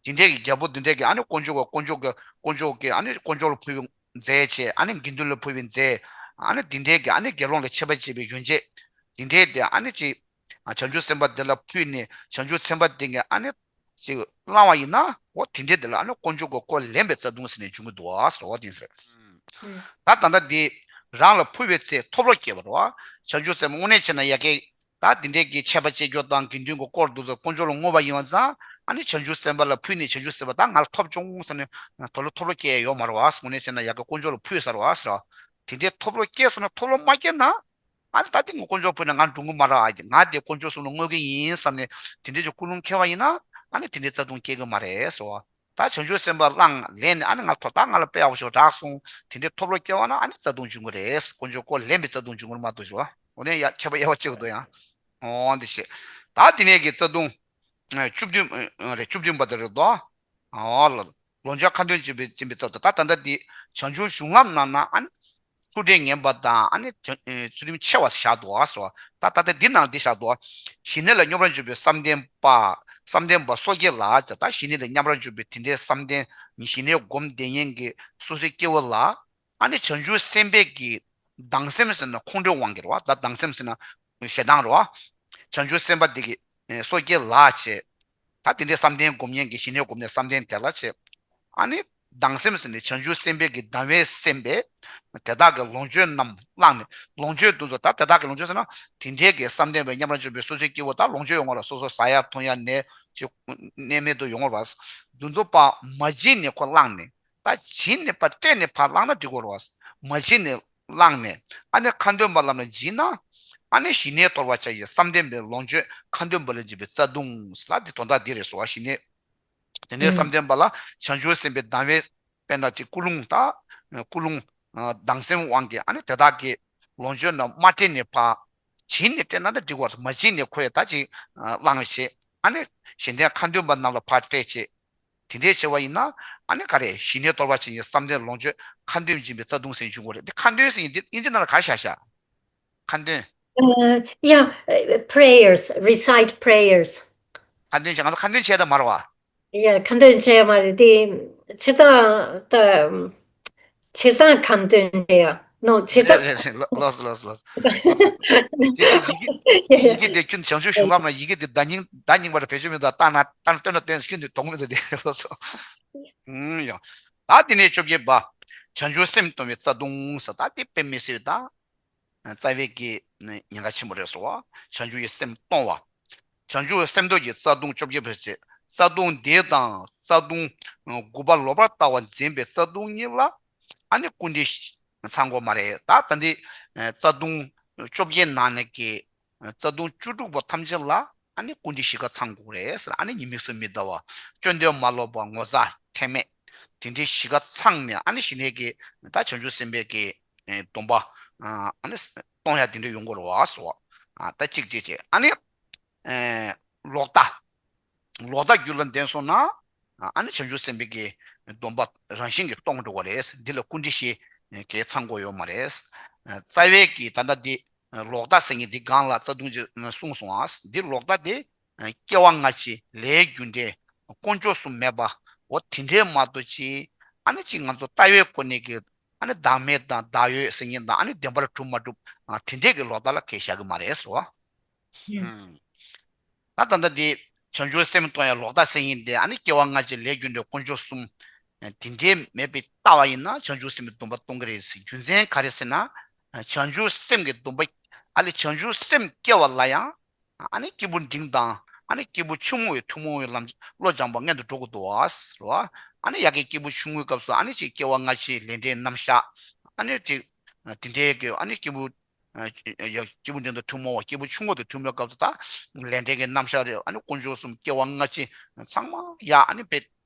དེ་འདྲའི་གི་རྒྱལ་པོ་དེ་འདྲའི་གི་ཨ་ནི་དཀོན་མཆོག་གི་དཀོན་མཆོག་གི་དཀོན་མཆོག་གི་ཨ་ནི་དཀོན་མཆོག་ལ་ཕུལ་བའི་རྫས་བྱས། ཨ་ནི་དགེ་འདུན་ལ་ཕུལ་བའི་རྫས། ཨ་ནི་དེ་འདྲའི་གི་ཨ་ནི་དགེ་སློང་ལ་ཆད་པ་བྱེད་པའི་ཡོ་བྱད། དེ་འདྲའི་དེ་ཨ་ནི་ཅིག་བྱང་ཆུབ་སེམས་དཔའ་དེ་ལ་ཕུལ་ནས་བྱང་ཆུབ་སེམས་དཔའ་དེ་གིས་ཨ་ནི་ཅིག་བླངས་པ་ཡིན་ན། འོ་དེ་འདྲའི་དེ་ལ་ཨ་ནི་དཀོན་མཆོག་གི་དཀོར་ལེན་པའི་རྩ་ལྟུང་ཟེར་ནས་འབྱུང་གི་འདུག་ཟེར་བ་དེ་ཟེར། ད་ད་ལྟ་དེ་རང་ལ་ཕུལ་བའི་ཚེ་ཐོབ་བློ་སྐྱེ་བ་རེད་བ། བྱང་ཆུབ་སེམས་དངོས་གནས་བྱས་ན་ཡ་གི་ད་དེ་འདྲའི་གི་ཆད་པ་བཅད་རྒྱུ་དང་དགེ་འདུན་གྱི་དཀོར་འདུག་ཟེར་དཀོན་མཆོག་ལ་བསྔོས་པ་ཡིན་པ་ཙང་། ཨ་ནི་བྱང་ཆུབ་སེམས་དཔའ་ལ་ཕུལ་ནས་བྱང་ཆུབ་སེམས་དཔའ་ད་ང་ལ་ཐོབ་བྱུང་ཟེར་ནས་དོ་ལོ་ཐོབ་བློ་སྐྱེ་ཡ་ཡོད་མ་རེད་བ། དངོས་གནས་བྱས་ན་ཡ་གི་དཀོན་མཆོག་ལ་ཕུལ་ཟེར་བ་ཟེར་བ། དེ་འདྲའི་ཐོབ་བློ་སྐྱེས་སོང་ན་ཐོབ་བློ་མ་སྐྱེས་ན། ཨ་ནི་ད་དེ་ངས་དཀོན་མཆོག་ཕུལ་ན་ང་འགྲོ་གི་མ་རེད། ང་དེ་དཀོན་མཆོག་གསུམ་ལ་བསྔོ་གི་ཡིན་བསམ་ནས་དེ་འདྲའི་ཅིག་ཀུན་སློང་འཁྱེར་བ་ཡིན་ན། ཨ་ནི་དེ་འདྲའི་རྩ་ལྟུང་སྐྱེ་གི་མ་རེད་ཟེར་བ། ད་བྱང་ཆུབ་སེམས་དཔའ་བླངས་ལེན་ནས་ཨ་ནི་ང་ཐོབ། ད་ང་ལ་དཔེ་ཡག་པོ་ཞིག་རག་སོང་། དེ་འདྲའི་ཐོབ་བློ་སྐྱེ་བ་ན་ཨ་ནི་རྩ་ལྟུང་འབྱུང་གི་རེད། དཀོན་མཆོག་དཀོར་ལེན་པའི་རྩ་ལྟུང་འབྱུང་གི་རེད་མ་གཏོགས་ཞུ་བ། འོ་ནས་ཡ་ཁྱད་པར་དབྱེ་བ་གཅིག་འདུག་ཡང་། འོ་འདི་བྱེད། ད་དེ་ནས་ཀྱི་རྩ་ལྟུང་བཅུ་བདུན་རེད། བཅུ་བདུན་པ་དེ་རེད་དོ། ཨོ་ལོ། ལོངས་སྤྱོད་ཁ་འདོན་བྱེད་པའི་སྦྱིན་པའི་རྩ་ལྟུང་། ད་ད་ལྟ་འདི་བྱང་ཆུབ་གཞུང་ལམ་ནང་ན་ཨ་ནི་ཐུགས་ཁྲལ་ངན་པ་དང་། ཨ་ནི་ཚུལ་ཁྲིམས་ཆེ་བ་བཞག་འདུག་ཟེར་བ། ད་ད་ལྟ་འདི་ནང་འདི་བཞག་འདུག་ཞི་གནས་ལ་མཉམ་པར་འཇུག་པའི་བསམ་གཏན་པ། བསམ་གཏན་པ་སོ་སྐྱེ་ལ་བྱ། ད་ཞི་གནས་ལ་མཉམ་པར་འཇུག་པའི་དེ་འདྲའི་བསམ་གཏན། ཞི་གནས་སྒོམ་བསྡད་མཁན་གྱི་སོ་སོའི་སྐྱེ་བོ་ལ། ཨ་ནི་བྱང་ཆུབ་སེམས་དཔའ་གི་སྡང་སེམས་ཟེར་ན་ཁོང་ཁྲོའི་དབང་གིས་རེད་བ། ད་སྡང་སེམས་ཟེར་ན་ཞེ་སྡང་རེད་བ། བྱང་ཆུབ་སེམས་དཔའ་དེ་གི་སོ་སྐྱེ་ལ་བྱས། ད་དེ་འདྲའི་བསམ་གཏན་སྒོམ་མཁན་གྱི་ཞི་གནས་སྒོམ་ནས་བསམ་གཏན་དེ་ལ་བྱས། ཨ་ནི་སྡང་སེམས་ཟེར་ནས་བྱང་ཆུབ་སེམས་དཔའ་གི་སྡང་བའི་སེམས་པས་དེ་དག་གི་ལོངས་སྤྱོད་རྣམས་བླངས་ནས། ལོངས་སྤྱོད་དེ་ཚོ། ད་དེ་དག་གི་ལོངས་སྤྱོད་ཟེར་ན་དེ་འདྲའི་གི་བསམ་གཏན་པའི་མཉམ་ར་འཇུག་པའི་སོ་སོའི་སྐྱེ་བོ་ད་ལོངས་སྤྱོད་ཡོང་བ་ལ། སོ་སོ་ཟ་ཡ་འཐུང་ཡ་ནས་ཅིག་གནས་མལ་དུ་ཡོང་བ་ལ། དེ་ཚོ་པ་མ་བྱིན་ནས་ཁོ་བླངས་ནས། ད་བྱིན་ནས་ཕར་སྤྲད་ནས་ཕར་བླངས་ན་འགྲིག་གོ་རེད་བ། མ་བྱིན་ནས་བླངས་ནས། ཨ་ནི་ཁ་འདོན་པ་ལམ་ལ་བྱིན་ན། ཨ་ནི་ཞི་གནས་སྟོར་བར་བྱ་ཡི་བསམ་གཏན་པའི་ལོངས་སྤྱོད་ཁ་འདོན་པ་ལ་བྱིན་པའི་རྩ་ལྟུང་ལ་འདི་དོན་དག་འདི་རེད་ཟེར་བ། ཞི་གནས། དེ་འདྲའི་བསམ་གཏན་པ་ལ་བྱང་ཆུབ་སེམས་དཔའི་སྡང་བའི་དཔེར་ན་ཅིག་ཀུན་སློང་། ད་ཀུན་སློང་སྡང་སེམས་དབང་གིས་ཨ་ནི་དེ་དག་གི་ལོངས་སྤྱོད་རྣམས་མ་སྤྲད་ནས་ཕར། བྱིན་ནས་སྤྲད་ན་ད་འགྲིག་པ་རེད། མ་བྱིན་ནས་ཁོས་ད་ཅིག་བླངས་བྱས། ཨ་ནི་གཞན་དོན་ཁ་འདོན་པ་རྣམས་ལ་ཕར་སྤྲད་བྱས། དེ་འདྲས་བྱས་པ་ཡིན་ན། ཨ་ནི་ག་རེ། ཞི་གནས་སྟོར་བར་བྱེད་ཀྱི་བསམ་གཏན་ལོངས་སྤྱོད་ཁ་འདོན་བྱིན་པའི་རྩ་ལྟུང་ཟེར་འབྱུང་གི་རེད། འདི་ཁ་འདོན་ཟེར་ཡིན་འདི་དབྱིན་ཇི་ནང་ལ་ག་རེ་བཞག་བཞག་ཁ་འདོན། Uh, yeah, uh, prayers, recite prayers. ཁ་འདོན་བྱས། ང་ཚོ་ཁ་འདོན་བྱས་ད་མ་རེད་བ། Yeah, ཁ་འདོན་བྱས་མ་རེད་དེ། སྤྱིར་བཏང་ད་སྤྱིར་བཏང་ཁ་འདོན་བྱས་ཡ། No, སྤྱིར་བཏང་། རེད་རེད་རེད། ལོས་ལོས་ལོས། དེ་ཡི་གེ་ཡི་གེ་དེ་ཁྱོད་བྱང་ཆུབ་གཞུང་ལམ་ན་ཡི་གེ་དེ་བརྡ་རྙིང་བརྡ་རྙིང་པ་རེད། བེད་སྤྱོད་མི་འདུག་ལྟ་ན་ལྟ་ན་སྟོན་ན་སྟོན་ཟེར། ཁྱོད་འདི་དོགས་མི་འདུག་དེ་ལོས་སོ། ཨུམ། ཡ། ད་དེ་ནས་བཅོ་བརྒྱད་པ། བྱང་ཆུབ་སེམས་གཏོང་བའི་རྩ་ལྟུང་ཟེར། ད་དེ་དཔེ་མི་སྲིད་ད། རྩ་བའི་གི་ཉེན་ཁ་ཆེན་པོ་རེད་ཟེར་བ། བྱང་ཆུབ་ཀྱི་སེམས་གཏོང་བ། བྱང་ཆུབ་སེམས་སྟོང་གི་རྩ་ལྟུང་བཅོ་བརྒྱད་པ་བྱས། རྩ་ལྟུང་འདི་དང་རྩ་ལྟུང་དགུ་པ་ལོག་པར་ལྟ་བ་འཛིན་པའི་རྩ་ལྟུང་གཉིས་ལ་ཨ་ནི་སྐུར་འདེབས་ཚང་དགོས་མ་རེད། ད་ད་འདི་རྩ་ལྟུང་བཅོ་བརྒྱད་ནང་ནས་ཀྱི་རྩ་ལྟུང་བཅུ་དྲུག་པ་ཐམས་ཅད་ལ་ཨ་ནི་སྐུར་འདེབས་བཞི་ཀ་ཚང་དགོས་རེད་ཟེར། ཨ་ནི་ཉེས་དམིགས་སུ་མི་ལྟ་བ། སྐྱོན་དོན་མ་ལོག་པ། ངོ་ཚ་ཁྲེལ་མེད། དེ་འདྲའི་བཞི་ཀ་ཚང་ནས་ཨ་ནི་ཞི་གནས་ཀྱི་ད་བྱང་ཆུབ་སེམས་དཔའི་གི་སྡོམ་པ་ཨ་ནི་གཏོང་ཡ་དེ་འདྲ་ཡོང་དགོས་རེད་བ་ཟེར་བ། ད་གཅིག་བྱས་བྱས་ཨ་ནི། ལོག་ལྟ། ལོག་ལྟ་རྒྱུད་ལ་ལྡན་སོང་ན། ཨ་ནི་བྱང་ཆུབ་སེམས་དཔའི་གི་སྡོམ་པ་རང་བཞིན་གྱིས་སྟོང་འགྲོ་བ་རེད། འདི་ལ་སྐུར་འདེབས་བཞི་གས་ཚང་དགོས་ཡོད་མ་རེད། རྩ་བའི་གི་ད་ལྟ་འདི་ལོག་ལྟ་ཟེར་མཁན་འདི་སྒང་ལ་རྩ་ལྟུང་ཅིག་གསུངས་སོང་ཨ། འདི་ལོག་ལྟ་དེ་སྐྱེ་བ་སྔ་ཕྱི་ལས་རྒྱུ་འབྲས་དཀོན་མཆོག་གསུམ་མེད་པ། འོ་དེ་འདྲའི་མ་གཏོགས་ཅིག་ཨ་ནི་ཅིག་ང་ཚོ་ལྟ་བའི་སྒོ་ནས་ཀྱི་ཨ་ནི་བདག་མེད་དང་བདག་ཡོད་ཟེར་མཁན་དང་། ཨ་ནི་བདེན་པར་གྲུབ་མ་གྲུབ་དེ་འདྲས་ཀྱི་ལོག་ལྟ་ལ་ཁས་བཞག་གི་མ་རེད་ཟེར་བ། ད་ད་ལྟ་འདི་བྱང་ཆུབ་སེམས་གཏོང་ཡ་ལོག་ལྟ་ཟེར་མཁན་དེ་ཨ་ནི་སྐྱེ་བ་སྔ་ཕྱི་ལས་རྒྱུ་འབྲས་དཀོན་མཆོག་གསུམ་དེ་འདྲས་མེད་པའི་ལྟ་བ་ཡིན་ན་བྱང་ཆུབ་སེམས་ཀྱི་སྡོམ་པ་གཏོང་གི་རེད་ཟེར། རྒྱུ་མཚན་ག་རེ་ཟེར་ན། བྱང་ཆུབ་སེམས་ཀྱི་སྡོམ་པ་ཨ་ལས་བྱང་ཆུབ་སེམས་སྐྱེ་བ་ལ་ཡང་ཨ་ནི་སྐྱེས་བུ་འབྲིང་དང་ཨ་ནི་སྐྱེས་བུ་ཆུང་ངུ་ཡི་ཐུན་མོང་བའི་ལམ་བློ་སྦྱངས་པ་སྔོན་དུ་འགྲོ་དགོས་འདུག་བ་ཟེར་བ། ཨ་ནི་ཡ་གི་སྐྱེས་བུ་ཆུང་ངུའི་སྐབས་སུ་ཨ་ནི་ཅིག་སྐྱེ་བ་སྔ་ཕྱི་ལས་འབྲས་རྣམ་གཞག་ཨ་ནི་ཅིག་དེ་འདྲའི་གི་ཨ་ནི་སྐྱེས་བུ་ཡ་སྐྱེས་བུ་འབྲིང་དང་ཐུན་མོང་བ། སྐྱེས་བུ་ཆུང་ངུ་དང་ཐུན་མོང་སྐབས་སུ་ད་ལས་འབྲས་ཀྱི་རྣམ་གཞག་རེད། ཨ་ནི་དཀོན་མཆོག་གསུམ་སྐྱེ་བ་སྔ་ཕྱི་ཚང་མ་ཡ་ཨ་ནི་དཔེ་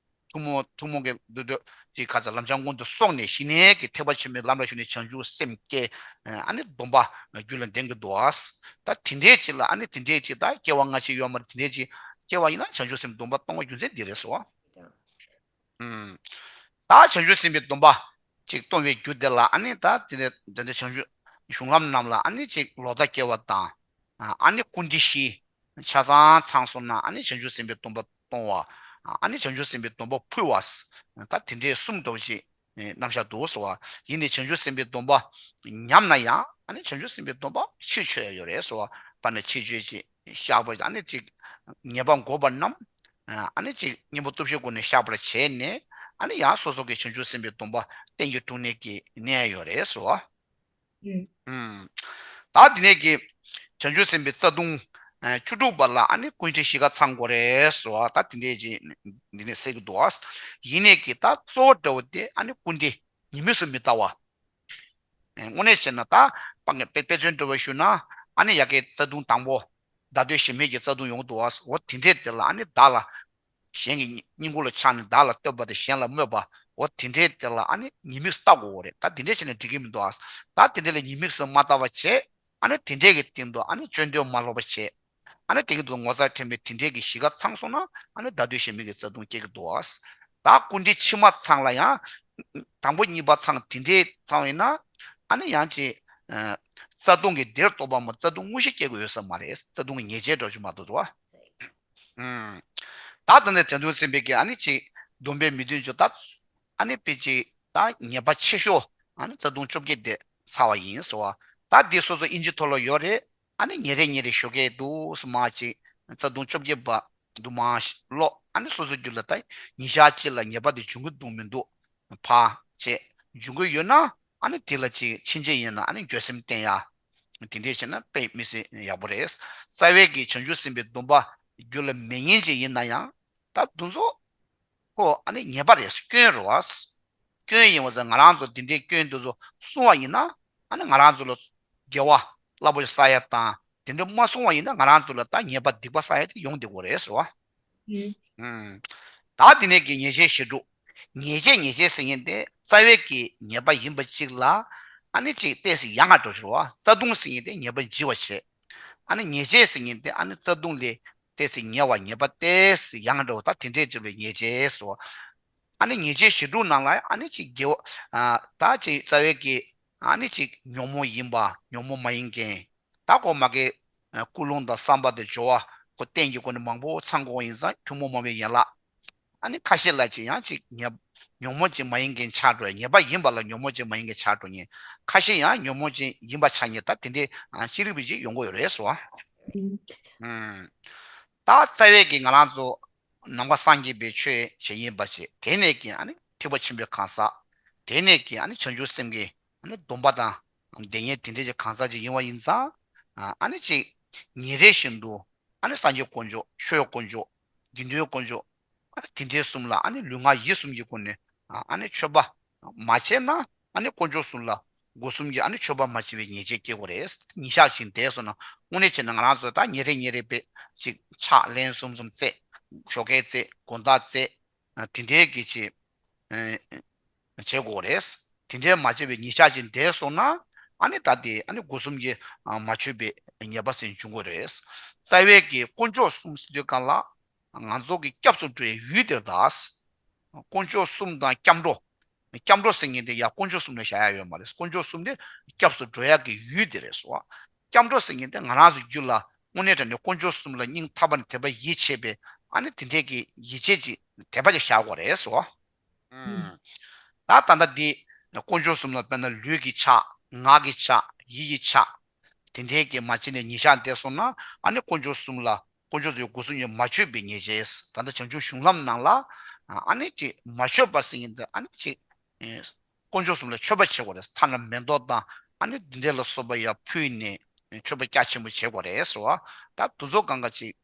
ཐུན་མོང་ཐུན་མོང་གི་འདུ་འདོད་ཀྱི་ཁ་ཚ་ལམ་སྦྱང་སྔོན་དུ་སོང་ནས་ཞི་གནས་ཀྱི་ཐེག་པ་ཆེན་པོའི་ལམ་ལ་ཞུགས་ནས་བྱང་ཆུབ་སེམས་བསྐྱེད། ཨ་ནི་སྡོམ་པ་རྒྱུད་ལ་ལྡན་གྱི་འདུག་ཨ། ད་དེ་འདྲའི་ཅིག་ལ་ཨ་ནི་དེ་འདྲའི་ཅིག་ད་སྐྱེ་བ་སྔ་ཕྱི་ཡོད་མ་རེད། དེ་འདྲའི་ཅིག་སྐྱེ་བ་ཡིན་ན་བྱང་ཆུབ་སེམས་སྡོམ་པ་གཏོང་བ་རྒྱུ་མཚན་འདི་རེད་ཟེར་བ། ཨུམ། ད་བྱང་ཆུབ་སེམས་དཔའི་སྡོམ་པ་ཅིག་གཏོང་བའི་རྒྱུ་དེ་ལ་ཨ་ནི་ད་དེ་ནས་དེ་འདྲ་བྱང་ཆུབ་གཞུང་ལམ་རྣམས་ལ་ཨ་ནི་ཅིག་ལོག་ལྟ་སྐྱེ་བ་དང་། ཨ་ནི་སྐུར་འདེབས་བཞི་ཆ་ཚང་ཚང་སོང་ན་ཨ་ནི་བྱང་ཆུབ་སེམས་དཔའི་སྡོམ་པ་ གཏོང་བ། ཨ་ནི་བྱང་ཆུབ་སེམས་དཔའི་སྡོམ་པ་ཕུལ་བ། ད་དེ་འདྲའི་གསུམ་འདྲ་བོ་ཅིག་རྣམ་གཞག་འདུག་ཟེར་བ། ཡིན་ནའི་བྱང་ཆུབ་སེམས་དཔའི་སྡོམ་པ་ཉམས་ན་ཡང་ཨ་ནི་བྱང་ཆུབ་སེམས་དཔའི་སྡོམ་པ་ཕྱིར་ཆོད་ཡ་ཡོད་རེད་ཟེར་བ། དཔེར་ན་ཕྱིར་ཆོད་ཅིག་བཤགས་པ་ཨ་ནི་ཅིག་ཉེས་པ་བགོས་པ་རྣམས་ཨ་ནི་ཅིག་གཉེན་པོ་སྟོབས་བཞི་སྒོ་ནས་བཤགས་པར་བྱས་ནས། ཨ་ནི་ཡང་སོ་སོ་གི་བྱང་ཆུབ་སེམས་དཔའི་སྡོམ་པ་གཏན་གྱི་གྲུབ་གནས་ཀྱི་གནས་ཡོད་རེད་ཟེར་བ། ཨུམ། ད་དེ་ནས་ཀྱི་བྱང་ཆུབ་སེམས་དཔའི་རྩ་ལྟུང་ཨ་བཅུ་དྲུག་པ་ལ་ཨ་ནི་ཀུན་དཀྲིས་བཞི་ཀ་ཚང་དགོས་རེད་ཟེར་བ། ད་དེ་འདྲས་ཀྱི་འདི་ནས་གསལ་གྱི་འདུག་ཨ། ཡིན་ནས་ཀྱི་ད་གཙོ་བོ་འདྲ་བོ་དེ་ཨ་ནི་སྐུར་འདེབས་ཉེས་དམིགས་སུ་མི་ལྟ་བ། ཨེ་དངོས་གནས་བྱས་ན་ད་དཔེ་དཔེ་མཚོན་འདྲ་བོ་ཞུ་ན། ཨ་ནི་ཡ་གི་རྩ་ལྟུང་དང་པོ་བདག་བསྟོད་གཞན་སྨོད་ཀྱི་རྩ་ལྟུང་ཡོང་གི་འདུག་ཨ། འོ་དེ་འདྲས་དེ་ལ་ཨ་ནི་བདག་ལ། གཞན་གྱི་སྙིང་ཁུང་ལ་ཆགས་ནས་བདག་ལ་བསྟོད་པ་དང་གཞན་ལ་སྨོད་པ། འོ་དེ་འདྲའི་དེ་ལ་ཨ་ནི་ཉེས་དམིགས་ལྟ་དགོས་རེད། ད་དེ་འདྲས་བྱས་ན་འགྲིག་གི་མི་འདུག་ཨ། ད་དེ་འདྲས་ལ་ཉེས་དམིགས་སུ་མ་ལྟ་བ་བྱས། ཨ་ནི་དེ་འདྲས་ཀྱི་སྟེང་དུ་ཨ་ནི་སྤྱོད་འདོད་མ་ལོག་པ་བྱས། ཨ་ནི་དེ་གི་དུ་ངོ་མཚར་ཕྲན་བུ་དེ་འདྲས་ཀྱི་བཞི་ཀ་ཚང་སོང་ན་ཨ་ནི་བདག་བསྟོད་གཞན་སྨོད་ཀྱི་རྩ་ལྟུང་སྐྱེ་གི་འདུག་ཨ། ད་ཀུན་དཀྲིས་ཕྱི་མ་ཚང་ལ་ཡང་དང་པོ་གཉིས་པ་ཚང་དེ་འདྲས་ཚང་བས་ན། ཨ་ནི་ཡང་ཅིག་རྩ་ལྟུང་གི་སྡེར་གཏོགས་པ་མོ་རྩ་ལྟུང་དངོས་གཞི་སྐྱེ་དགོས་ཡོད་ས་མ་རེད། རྩ་ལྟུང་གི་ཉེས་བྱས་འགྲོ་རྒྱུ་མ་གཏོགས་རེད་བ། ཨུམ། ད་ལྟ་ནས་བྱང་ཆུབ་སེམས་དཔའི་གི་ཨ་ནི་ཅིག་སྡོམ་པའི་མི་མཐུན་ཕྱོགས་ད། ཨ་ནི་དཔེ་ཅིག་ད་ཉེས་པ་ཆེ་ཤོས་ཨ་ནི་རྩ་ལྟུང་བཅོ་བརྒྱད་དེ་ཚར་བ་ཡིན་ཟེར་བ། ད་འདི་སོ་སོ་ཨིན་ཇི་ཐོག་ལ་ཡོད་རེད། ཨ་ནི་ཉིན་རེ་ཉིན་རེ་ཞོགས་ཀས་འདུག་སེ་མར་ཅིག་རྩ་ལྟུང་བཅོ་བརྒྱད་པ་འདུག་མར་ཀློག་ཨ་ནི་སོ་སོའི་རྒྱུད་ལ་ད་ཉིན་ཞག་གཅིག་ལ་ཉེས་པ་དེ་འབྱུང་གི་འདུག་མི་འདུག་ཕར་བྱས་འབྱུང་གི་ཡོད་ན། ཨ་ནི་དེ་ལ་ཅིག་ཕྱིན་ཆད་ཡིན་ན་ཨ་ནི་འགྱོད་སེམས་བསྟེན་ཡ། དེ་འདྲས་བྱས་ན་དཔེ་མི་སྲིད་ཡག་པོ་རེད། རྩ་བའི་གི་བྱང་ཆུབ་སེམས་དཔའི་སྡོམ་པ་རྒྱུད་ལ་མེད་མཁན་ཅིག་ཡིན་ན་ཡང་། ད་དེ་ཚོ་ཁོ་ཨ་ནི་ཉེས་པ་རེད། སྐྱོན་རེད་བ། སྐྱོན་ཡིན་བ་ཟེར། ང་རང་ཚོ་དེ་འདྲའི་སྐྱོན་དེ་ཚོ་སྲུང་བ་ཡིན་ན། ཨ་ནི་ང་རང་ཚོ་ལ་དགེ་བ་རླབས་པོ་ཆེ་བསགས་ཡ་དང་། དེ་འདྲ་མ་སྲུང་བ་ཡིན་ན་ང་རང་ཚོ་ལ་ད་ཉེས་པ་སྡིག་པ་བསགས་ཡ་དེ་ཡོང་བསྡད་ཀྱི་ཡོད་རེད་ཟེར་བ། ཨུམ། ད་དེ་ནས་ཀྱི་ཉེས་བྱས་བཞི་དྲུག་ཉེས་བྱས་ཉེས་བྱས་ཟེར་མཁན་དེ་རྩ་བའི་གི་ཉེས་པ་ཡིན་པ་གཅིག་ལ། ཨ་ནི་གཅིག་ཏོག་ཙམ་ཡང་ང་འགྲོ་ཞུ་བ། རྩ་ལྟུང་ཟེར་མཁན་དེ་ཉེས་པ་ལྗི་བ་བྱས། ཨ་ནི་ཉེས་བྱས་ཟེར་མཁན་དེ་ཨ་ནི་རྩ་ལྟུང་ལས་ཏོག་ཙམ་ཉེ་བ། ཉེས་པ་ཏོག་ཙམ་ཡང་འགྲོ་བ། ད་དེ་འདྲས་བྱས་པའི་ཉེས་བྱས་ཟེར་བ། ཨ་ནི་ཉེས་བྱས་བཞི་དྲུག་ནང་ལ་ཨ་ནི་གཅིག་དགེ་བ། ཨ་ད་གཅིག་རྩ་བའི་གི་ཨ་ནི་གཅིག་ཉོན་མོངས་ཡིན་པ། ཉོན་མོངས་མ་ཡིན་མཁན། ད་ཁོ་མ་གི་ཀུན་སློང་དང་བསམ་པ་དང་སྦྱོར་བ་ཁོ་རྟེན་གྱི་སྒོ་ནས་མང་པོ་ཚང་དགོས་པ་ཡིན་ཙང་ཐུན་མོང་མ་ཡིན་པའི་ཡན་ལག་ཨ་ནི་ཁ་ཤས་ལ་ཅིག་ཡང་ཅིག་ཉོན་ཉོན་མོངས་ཅིག་མ་ཡིན་མཁན་ཆགས་འགྲོ། ཉེས་པ་ཡིན་པ་ལ་ཉོན་མོངས་ཅིག་མ་ཡིན་མཁན་ཆགས་འགྲོ་མཁན། ཁ་ཤས་ཡང་ཉོན་མོངས་ཅིག་ཡིན་པ་ཆགས་མཁན། ད་དེ་འདྲའི་ཅི་རིགས་པ་ཅིག་ཡོང་གི་ཡོད་རེད་ཟེར་བ། ཨུམ། ད་རྩ་བའི་གི་ང་རང་ཚོ་ནམ་མཁའ་སངས་རྒྱས་པའི་ཆོས་བྱེད་ཡིན་པ་བྱེད། དེ་ནས་ཀྱི་ཨ་ནི་ཐེག་པ་ཆེན་པོའི་གང་ཟག་དེ་ནས་ཀྱི་ཨ་ནི་བྱང་ཆུབ་སེམས་ཀྱི་ཨ་ནི་སྡོམ་པ་དང་ལྡན་མཁན་དེ་འདྲའི་གི་གང་ཟག་ཅིག་ཡིན་པ་ཡིན་ཙང་། ཨ་ནི་ཅིག་ཉིན་རེ་བཞིན་དུ་ཨ་ནི་སངས་རྒྱས་དཀོན་མཆོག་ཆོས་དཀོན་མཆོག་དགེ་འདུན་དཀོན་མཆོག་ཨ་ནི་དེ་འདྲའི་གསུམ་ལ་ཨ་ནི་ལུས་ངག་ཡིད་གསུམ་གྱི་སྒོ་ནས་ཨ་ནི་མཆོད་པ་མ་བྱས་ན། ཨ་ནི་དཀོན་མཆོག་གསུམ་ལ་སྒོ་གསུམ་གྱི་ཨ་ནི་མཆོད་པ་མ་བྱས་པའི་ཉེས་བྱས་སྐྱེ་དགོས་རེད། ཉིན་ཞག་བཞིན་བསྡད་སོང་ན། དངོས་གནས་བྱས་ན་ང་རང་ཚོ་ད་ཉིན་རེ་ཉིན་རེ་བྱས་ཅིག་ཕྱག་ལན་གསུམ་གསུམ་བཙལ། ཞོགས་ཀས་བཙལ། དགོང་དག་བཙལ། དེ་འདྲའི་གི་ཅིག་བྱེད་དགོས་རེད། དེ་འདྲའི་མ་བྱས་པའི་ཉིན་ཞག་ཅིག་བསྡད་སོང་ན། ཨ་ནི་ད་དེ་ཨ་ནི་སྒོ་གསུམ་གྱི་མ་མཆོད་པའི་ཉེས་པ་ཟེར་འབྱུང་གི་རེད། རྩ་བའི་གི་དཀོན་མཆོག་གསུམ་ཟེར་དུས་སྒང་ལ། ང་ཚོ་གི་སྐྱབས་སུ་འགྲོ་བའི་ཡུལ་དེར་གདའ། དཀོན་མཆོག་གསུམ་དང་སྐྱབས་འགྲོ། སྐྱབས་འགྲོ་ཟེར་མཁན་དེ་ཡང་དཀོན་མཆོག་གསུམ་ལ་བཞག་ཡ་ཡོད་མ་རེད། དཀོན་མཆོག་གསུམ་དེ་སྐྱབས་སུ་འགྲོ་ཡག་གི་ཡུལ་དེ་རེད་ཟེར་བ། སྐྱབས་འགྲོ་ཟེར་མཁན་དེ་ང་རང་ཚོའི་རྒྱུད་ལ་དངོས་གནས་དྲང་གནས་དཀོན་མཆོག་གསུམ་ལ་སྙིང་ཐག་པ་ནས་དད་པ་ཡིད་ཆེས་པའི་ཨ་ནི་དེ་འདྲའི་གི་ཡིད་ཆེས་ཀྱི་དད་པ་ཅིག་བཞག་དགོས་རེད་ཟེར་བ། ད་ད་ལྟ་འདི་དཀོན་མཆོག་གསུམ་ལ་དཔེར་ན་ལུས་ཀྱི་ཕྱག་ངག་གི་ཕྱག་ཡིད་ཀྱི་ཕྱག་དེ་འདྲའི་གི་མ་བྱས་ནས་ཉིན་ཞག་འདས་སོང་ན། ཨ་ནི་དཀོན་མཆོག་གསུམ་ལ་དཀོན་མཆོག་གསུམ་སྒོ་གསུམ་གྱི་མ་མཆོད་པའི་ཉེས་བྱས། ད་ལྟ་བྱང་ཆུབ་གཞུང་ལམ་ནང་ལ་ཨ་ནི་ཅིག་མ་མཆོད་པ་ཟེར་མཁན་དེ་ཨ་ནི་ཅིག་དཀོན་མཆོག་གསུམ་ལ་མཆོད་པ་བྱེད་དགོས་རེད། ཐ་ན་མེ་ཏོག་དང་ཨ་ནི་འདི་འདྲ་ལ་སོགས་པ་ཡང་ཕུལ་ནས་མཆོད་པ་རྒྱ་ཆེན་པོ་བྱེད་དགོས་རེད་ཟེར་བ། ད་དེ་ཚོ་གང་ག་ཅིག་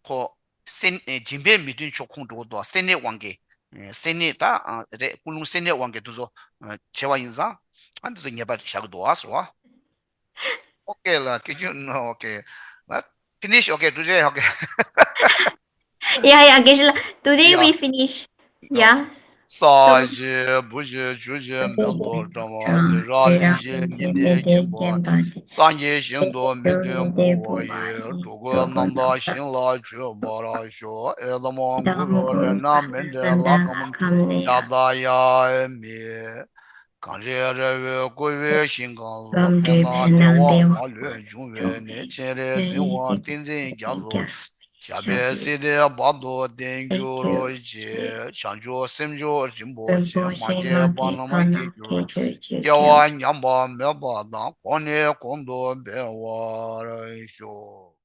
ཁོ་སེམས་སྦྱིན་པའི་མི་མཐུན་ཕྱོགས་ཁོང་འགྲོ་གི་འདུག་སེམས་ནད་དབང་གིས། སེམས་ནད་ད་རེད། ཀུན་སློང་སེམས་ནད་དབང་གིས་དེ་ཚོ་བྱེད་པ་ཡིན་ཙང་། ཨ་འདི་ཚོ་ཉེས་པ་བཞག་གི་འདུག་ཟེར་བ། Okay, la, can you, no, okay. But finish, okay, today, okay. Yeah, yeah, okay, la. Today we finish. Yeah. ས་གཞི་བུ་གཞི་ཆུ་གཞི་མེ་ཏོག་བཀྲ་བ་ནི་ར་རིན་ཆེན་ཉི་ཟླའི་རྒྱན་པ། སངས་རྒྱས་ཞིང་དུ་མི་འདོད་མགོ་བོ་ཡི། འགྲོ་ཀུན་རྣམ་དག་ཞིང་ལ་སྤྱོད་པར་ཤོག་ཨེ་ད་མ་གུ་རུ་རཏྣ་མཎྜལ་ལ་ཀམ་ཡ་ད་ཡ་མི། གངས་རི་ར་བས་བསྐོར་བའི་ཞིང་ཁམས་སུ། ཕན་དང་བདེ་བ་མ་ལུས་འབྱུང་བའི་གནས། སྤྱན་རས་གཟིགས་དབང་ཏིང་འཛིན་རྒྱ་མཚོ། ཞབས་པད་སྲིད་མཐའི་བར་དུ་བརྟན་གྱུར་ཅིག། བྱང་ཆུབ་སེམས་མཆོག་རིན་པོ་ཆེ། མ་སྐྱེས་པ་རྣམས་སྐྱེ་གྱུར་ཅིག། སྐྱེ་བ་ཉམས་པ་མེད་པ་དང་། གོང་ནས་གོང་དུ་འཕེལ་བར་ཤོག།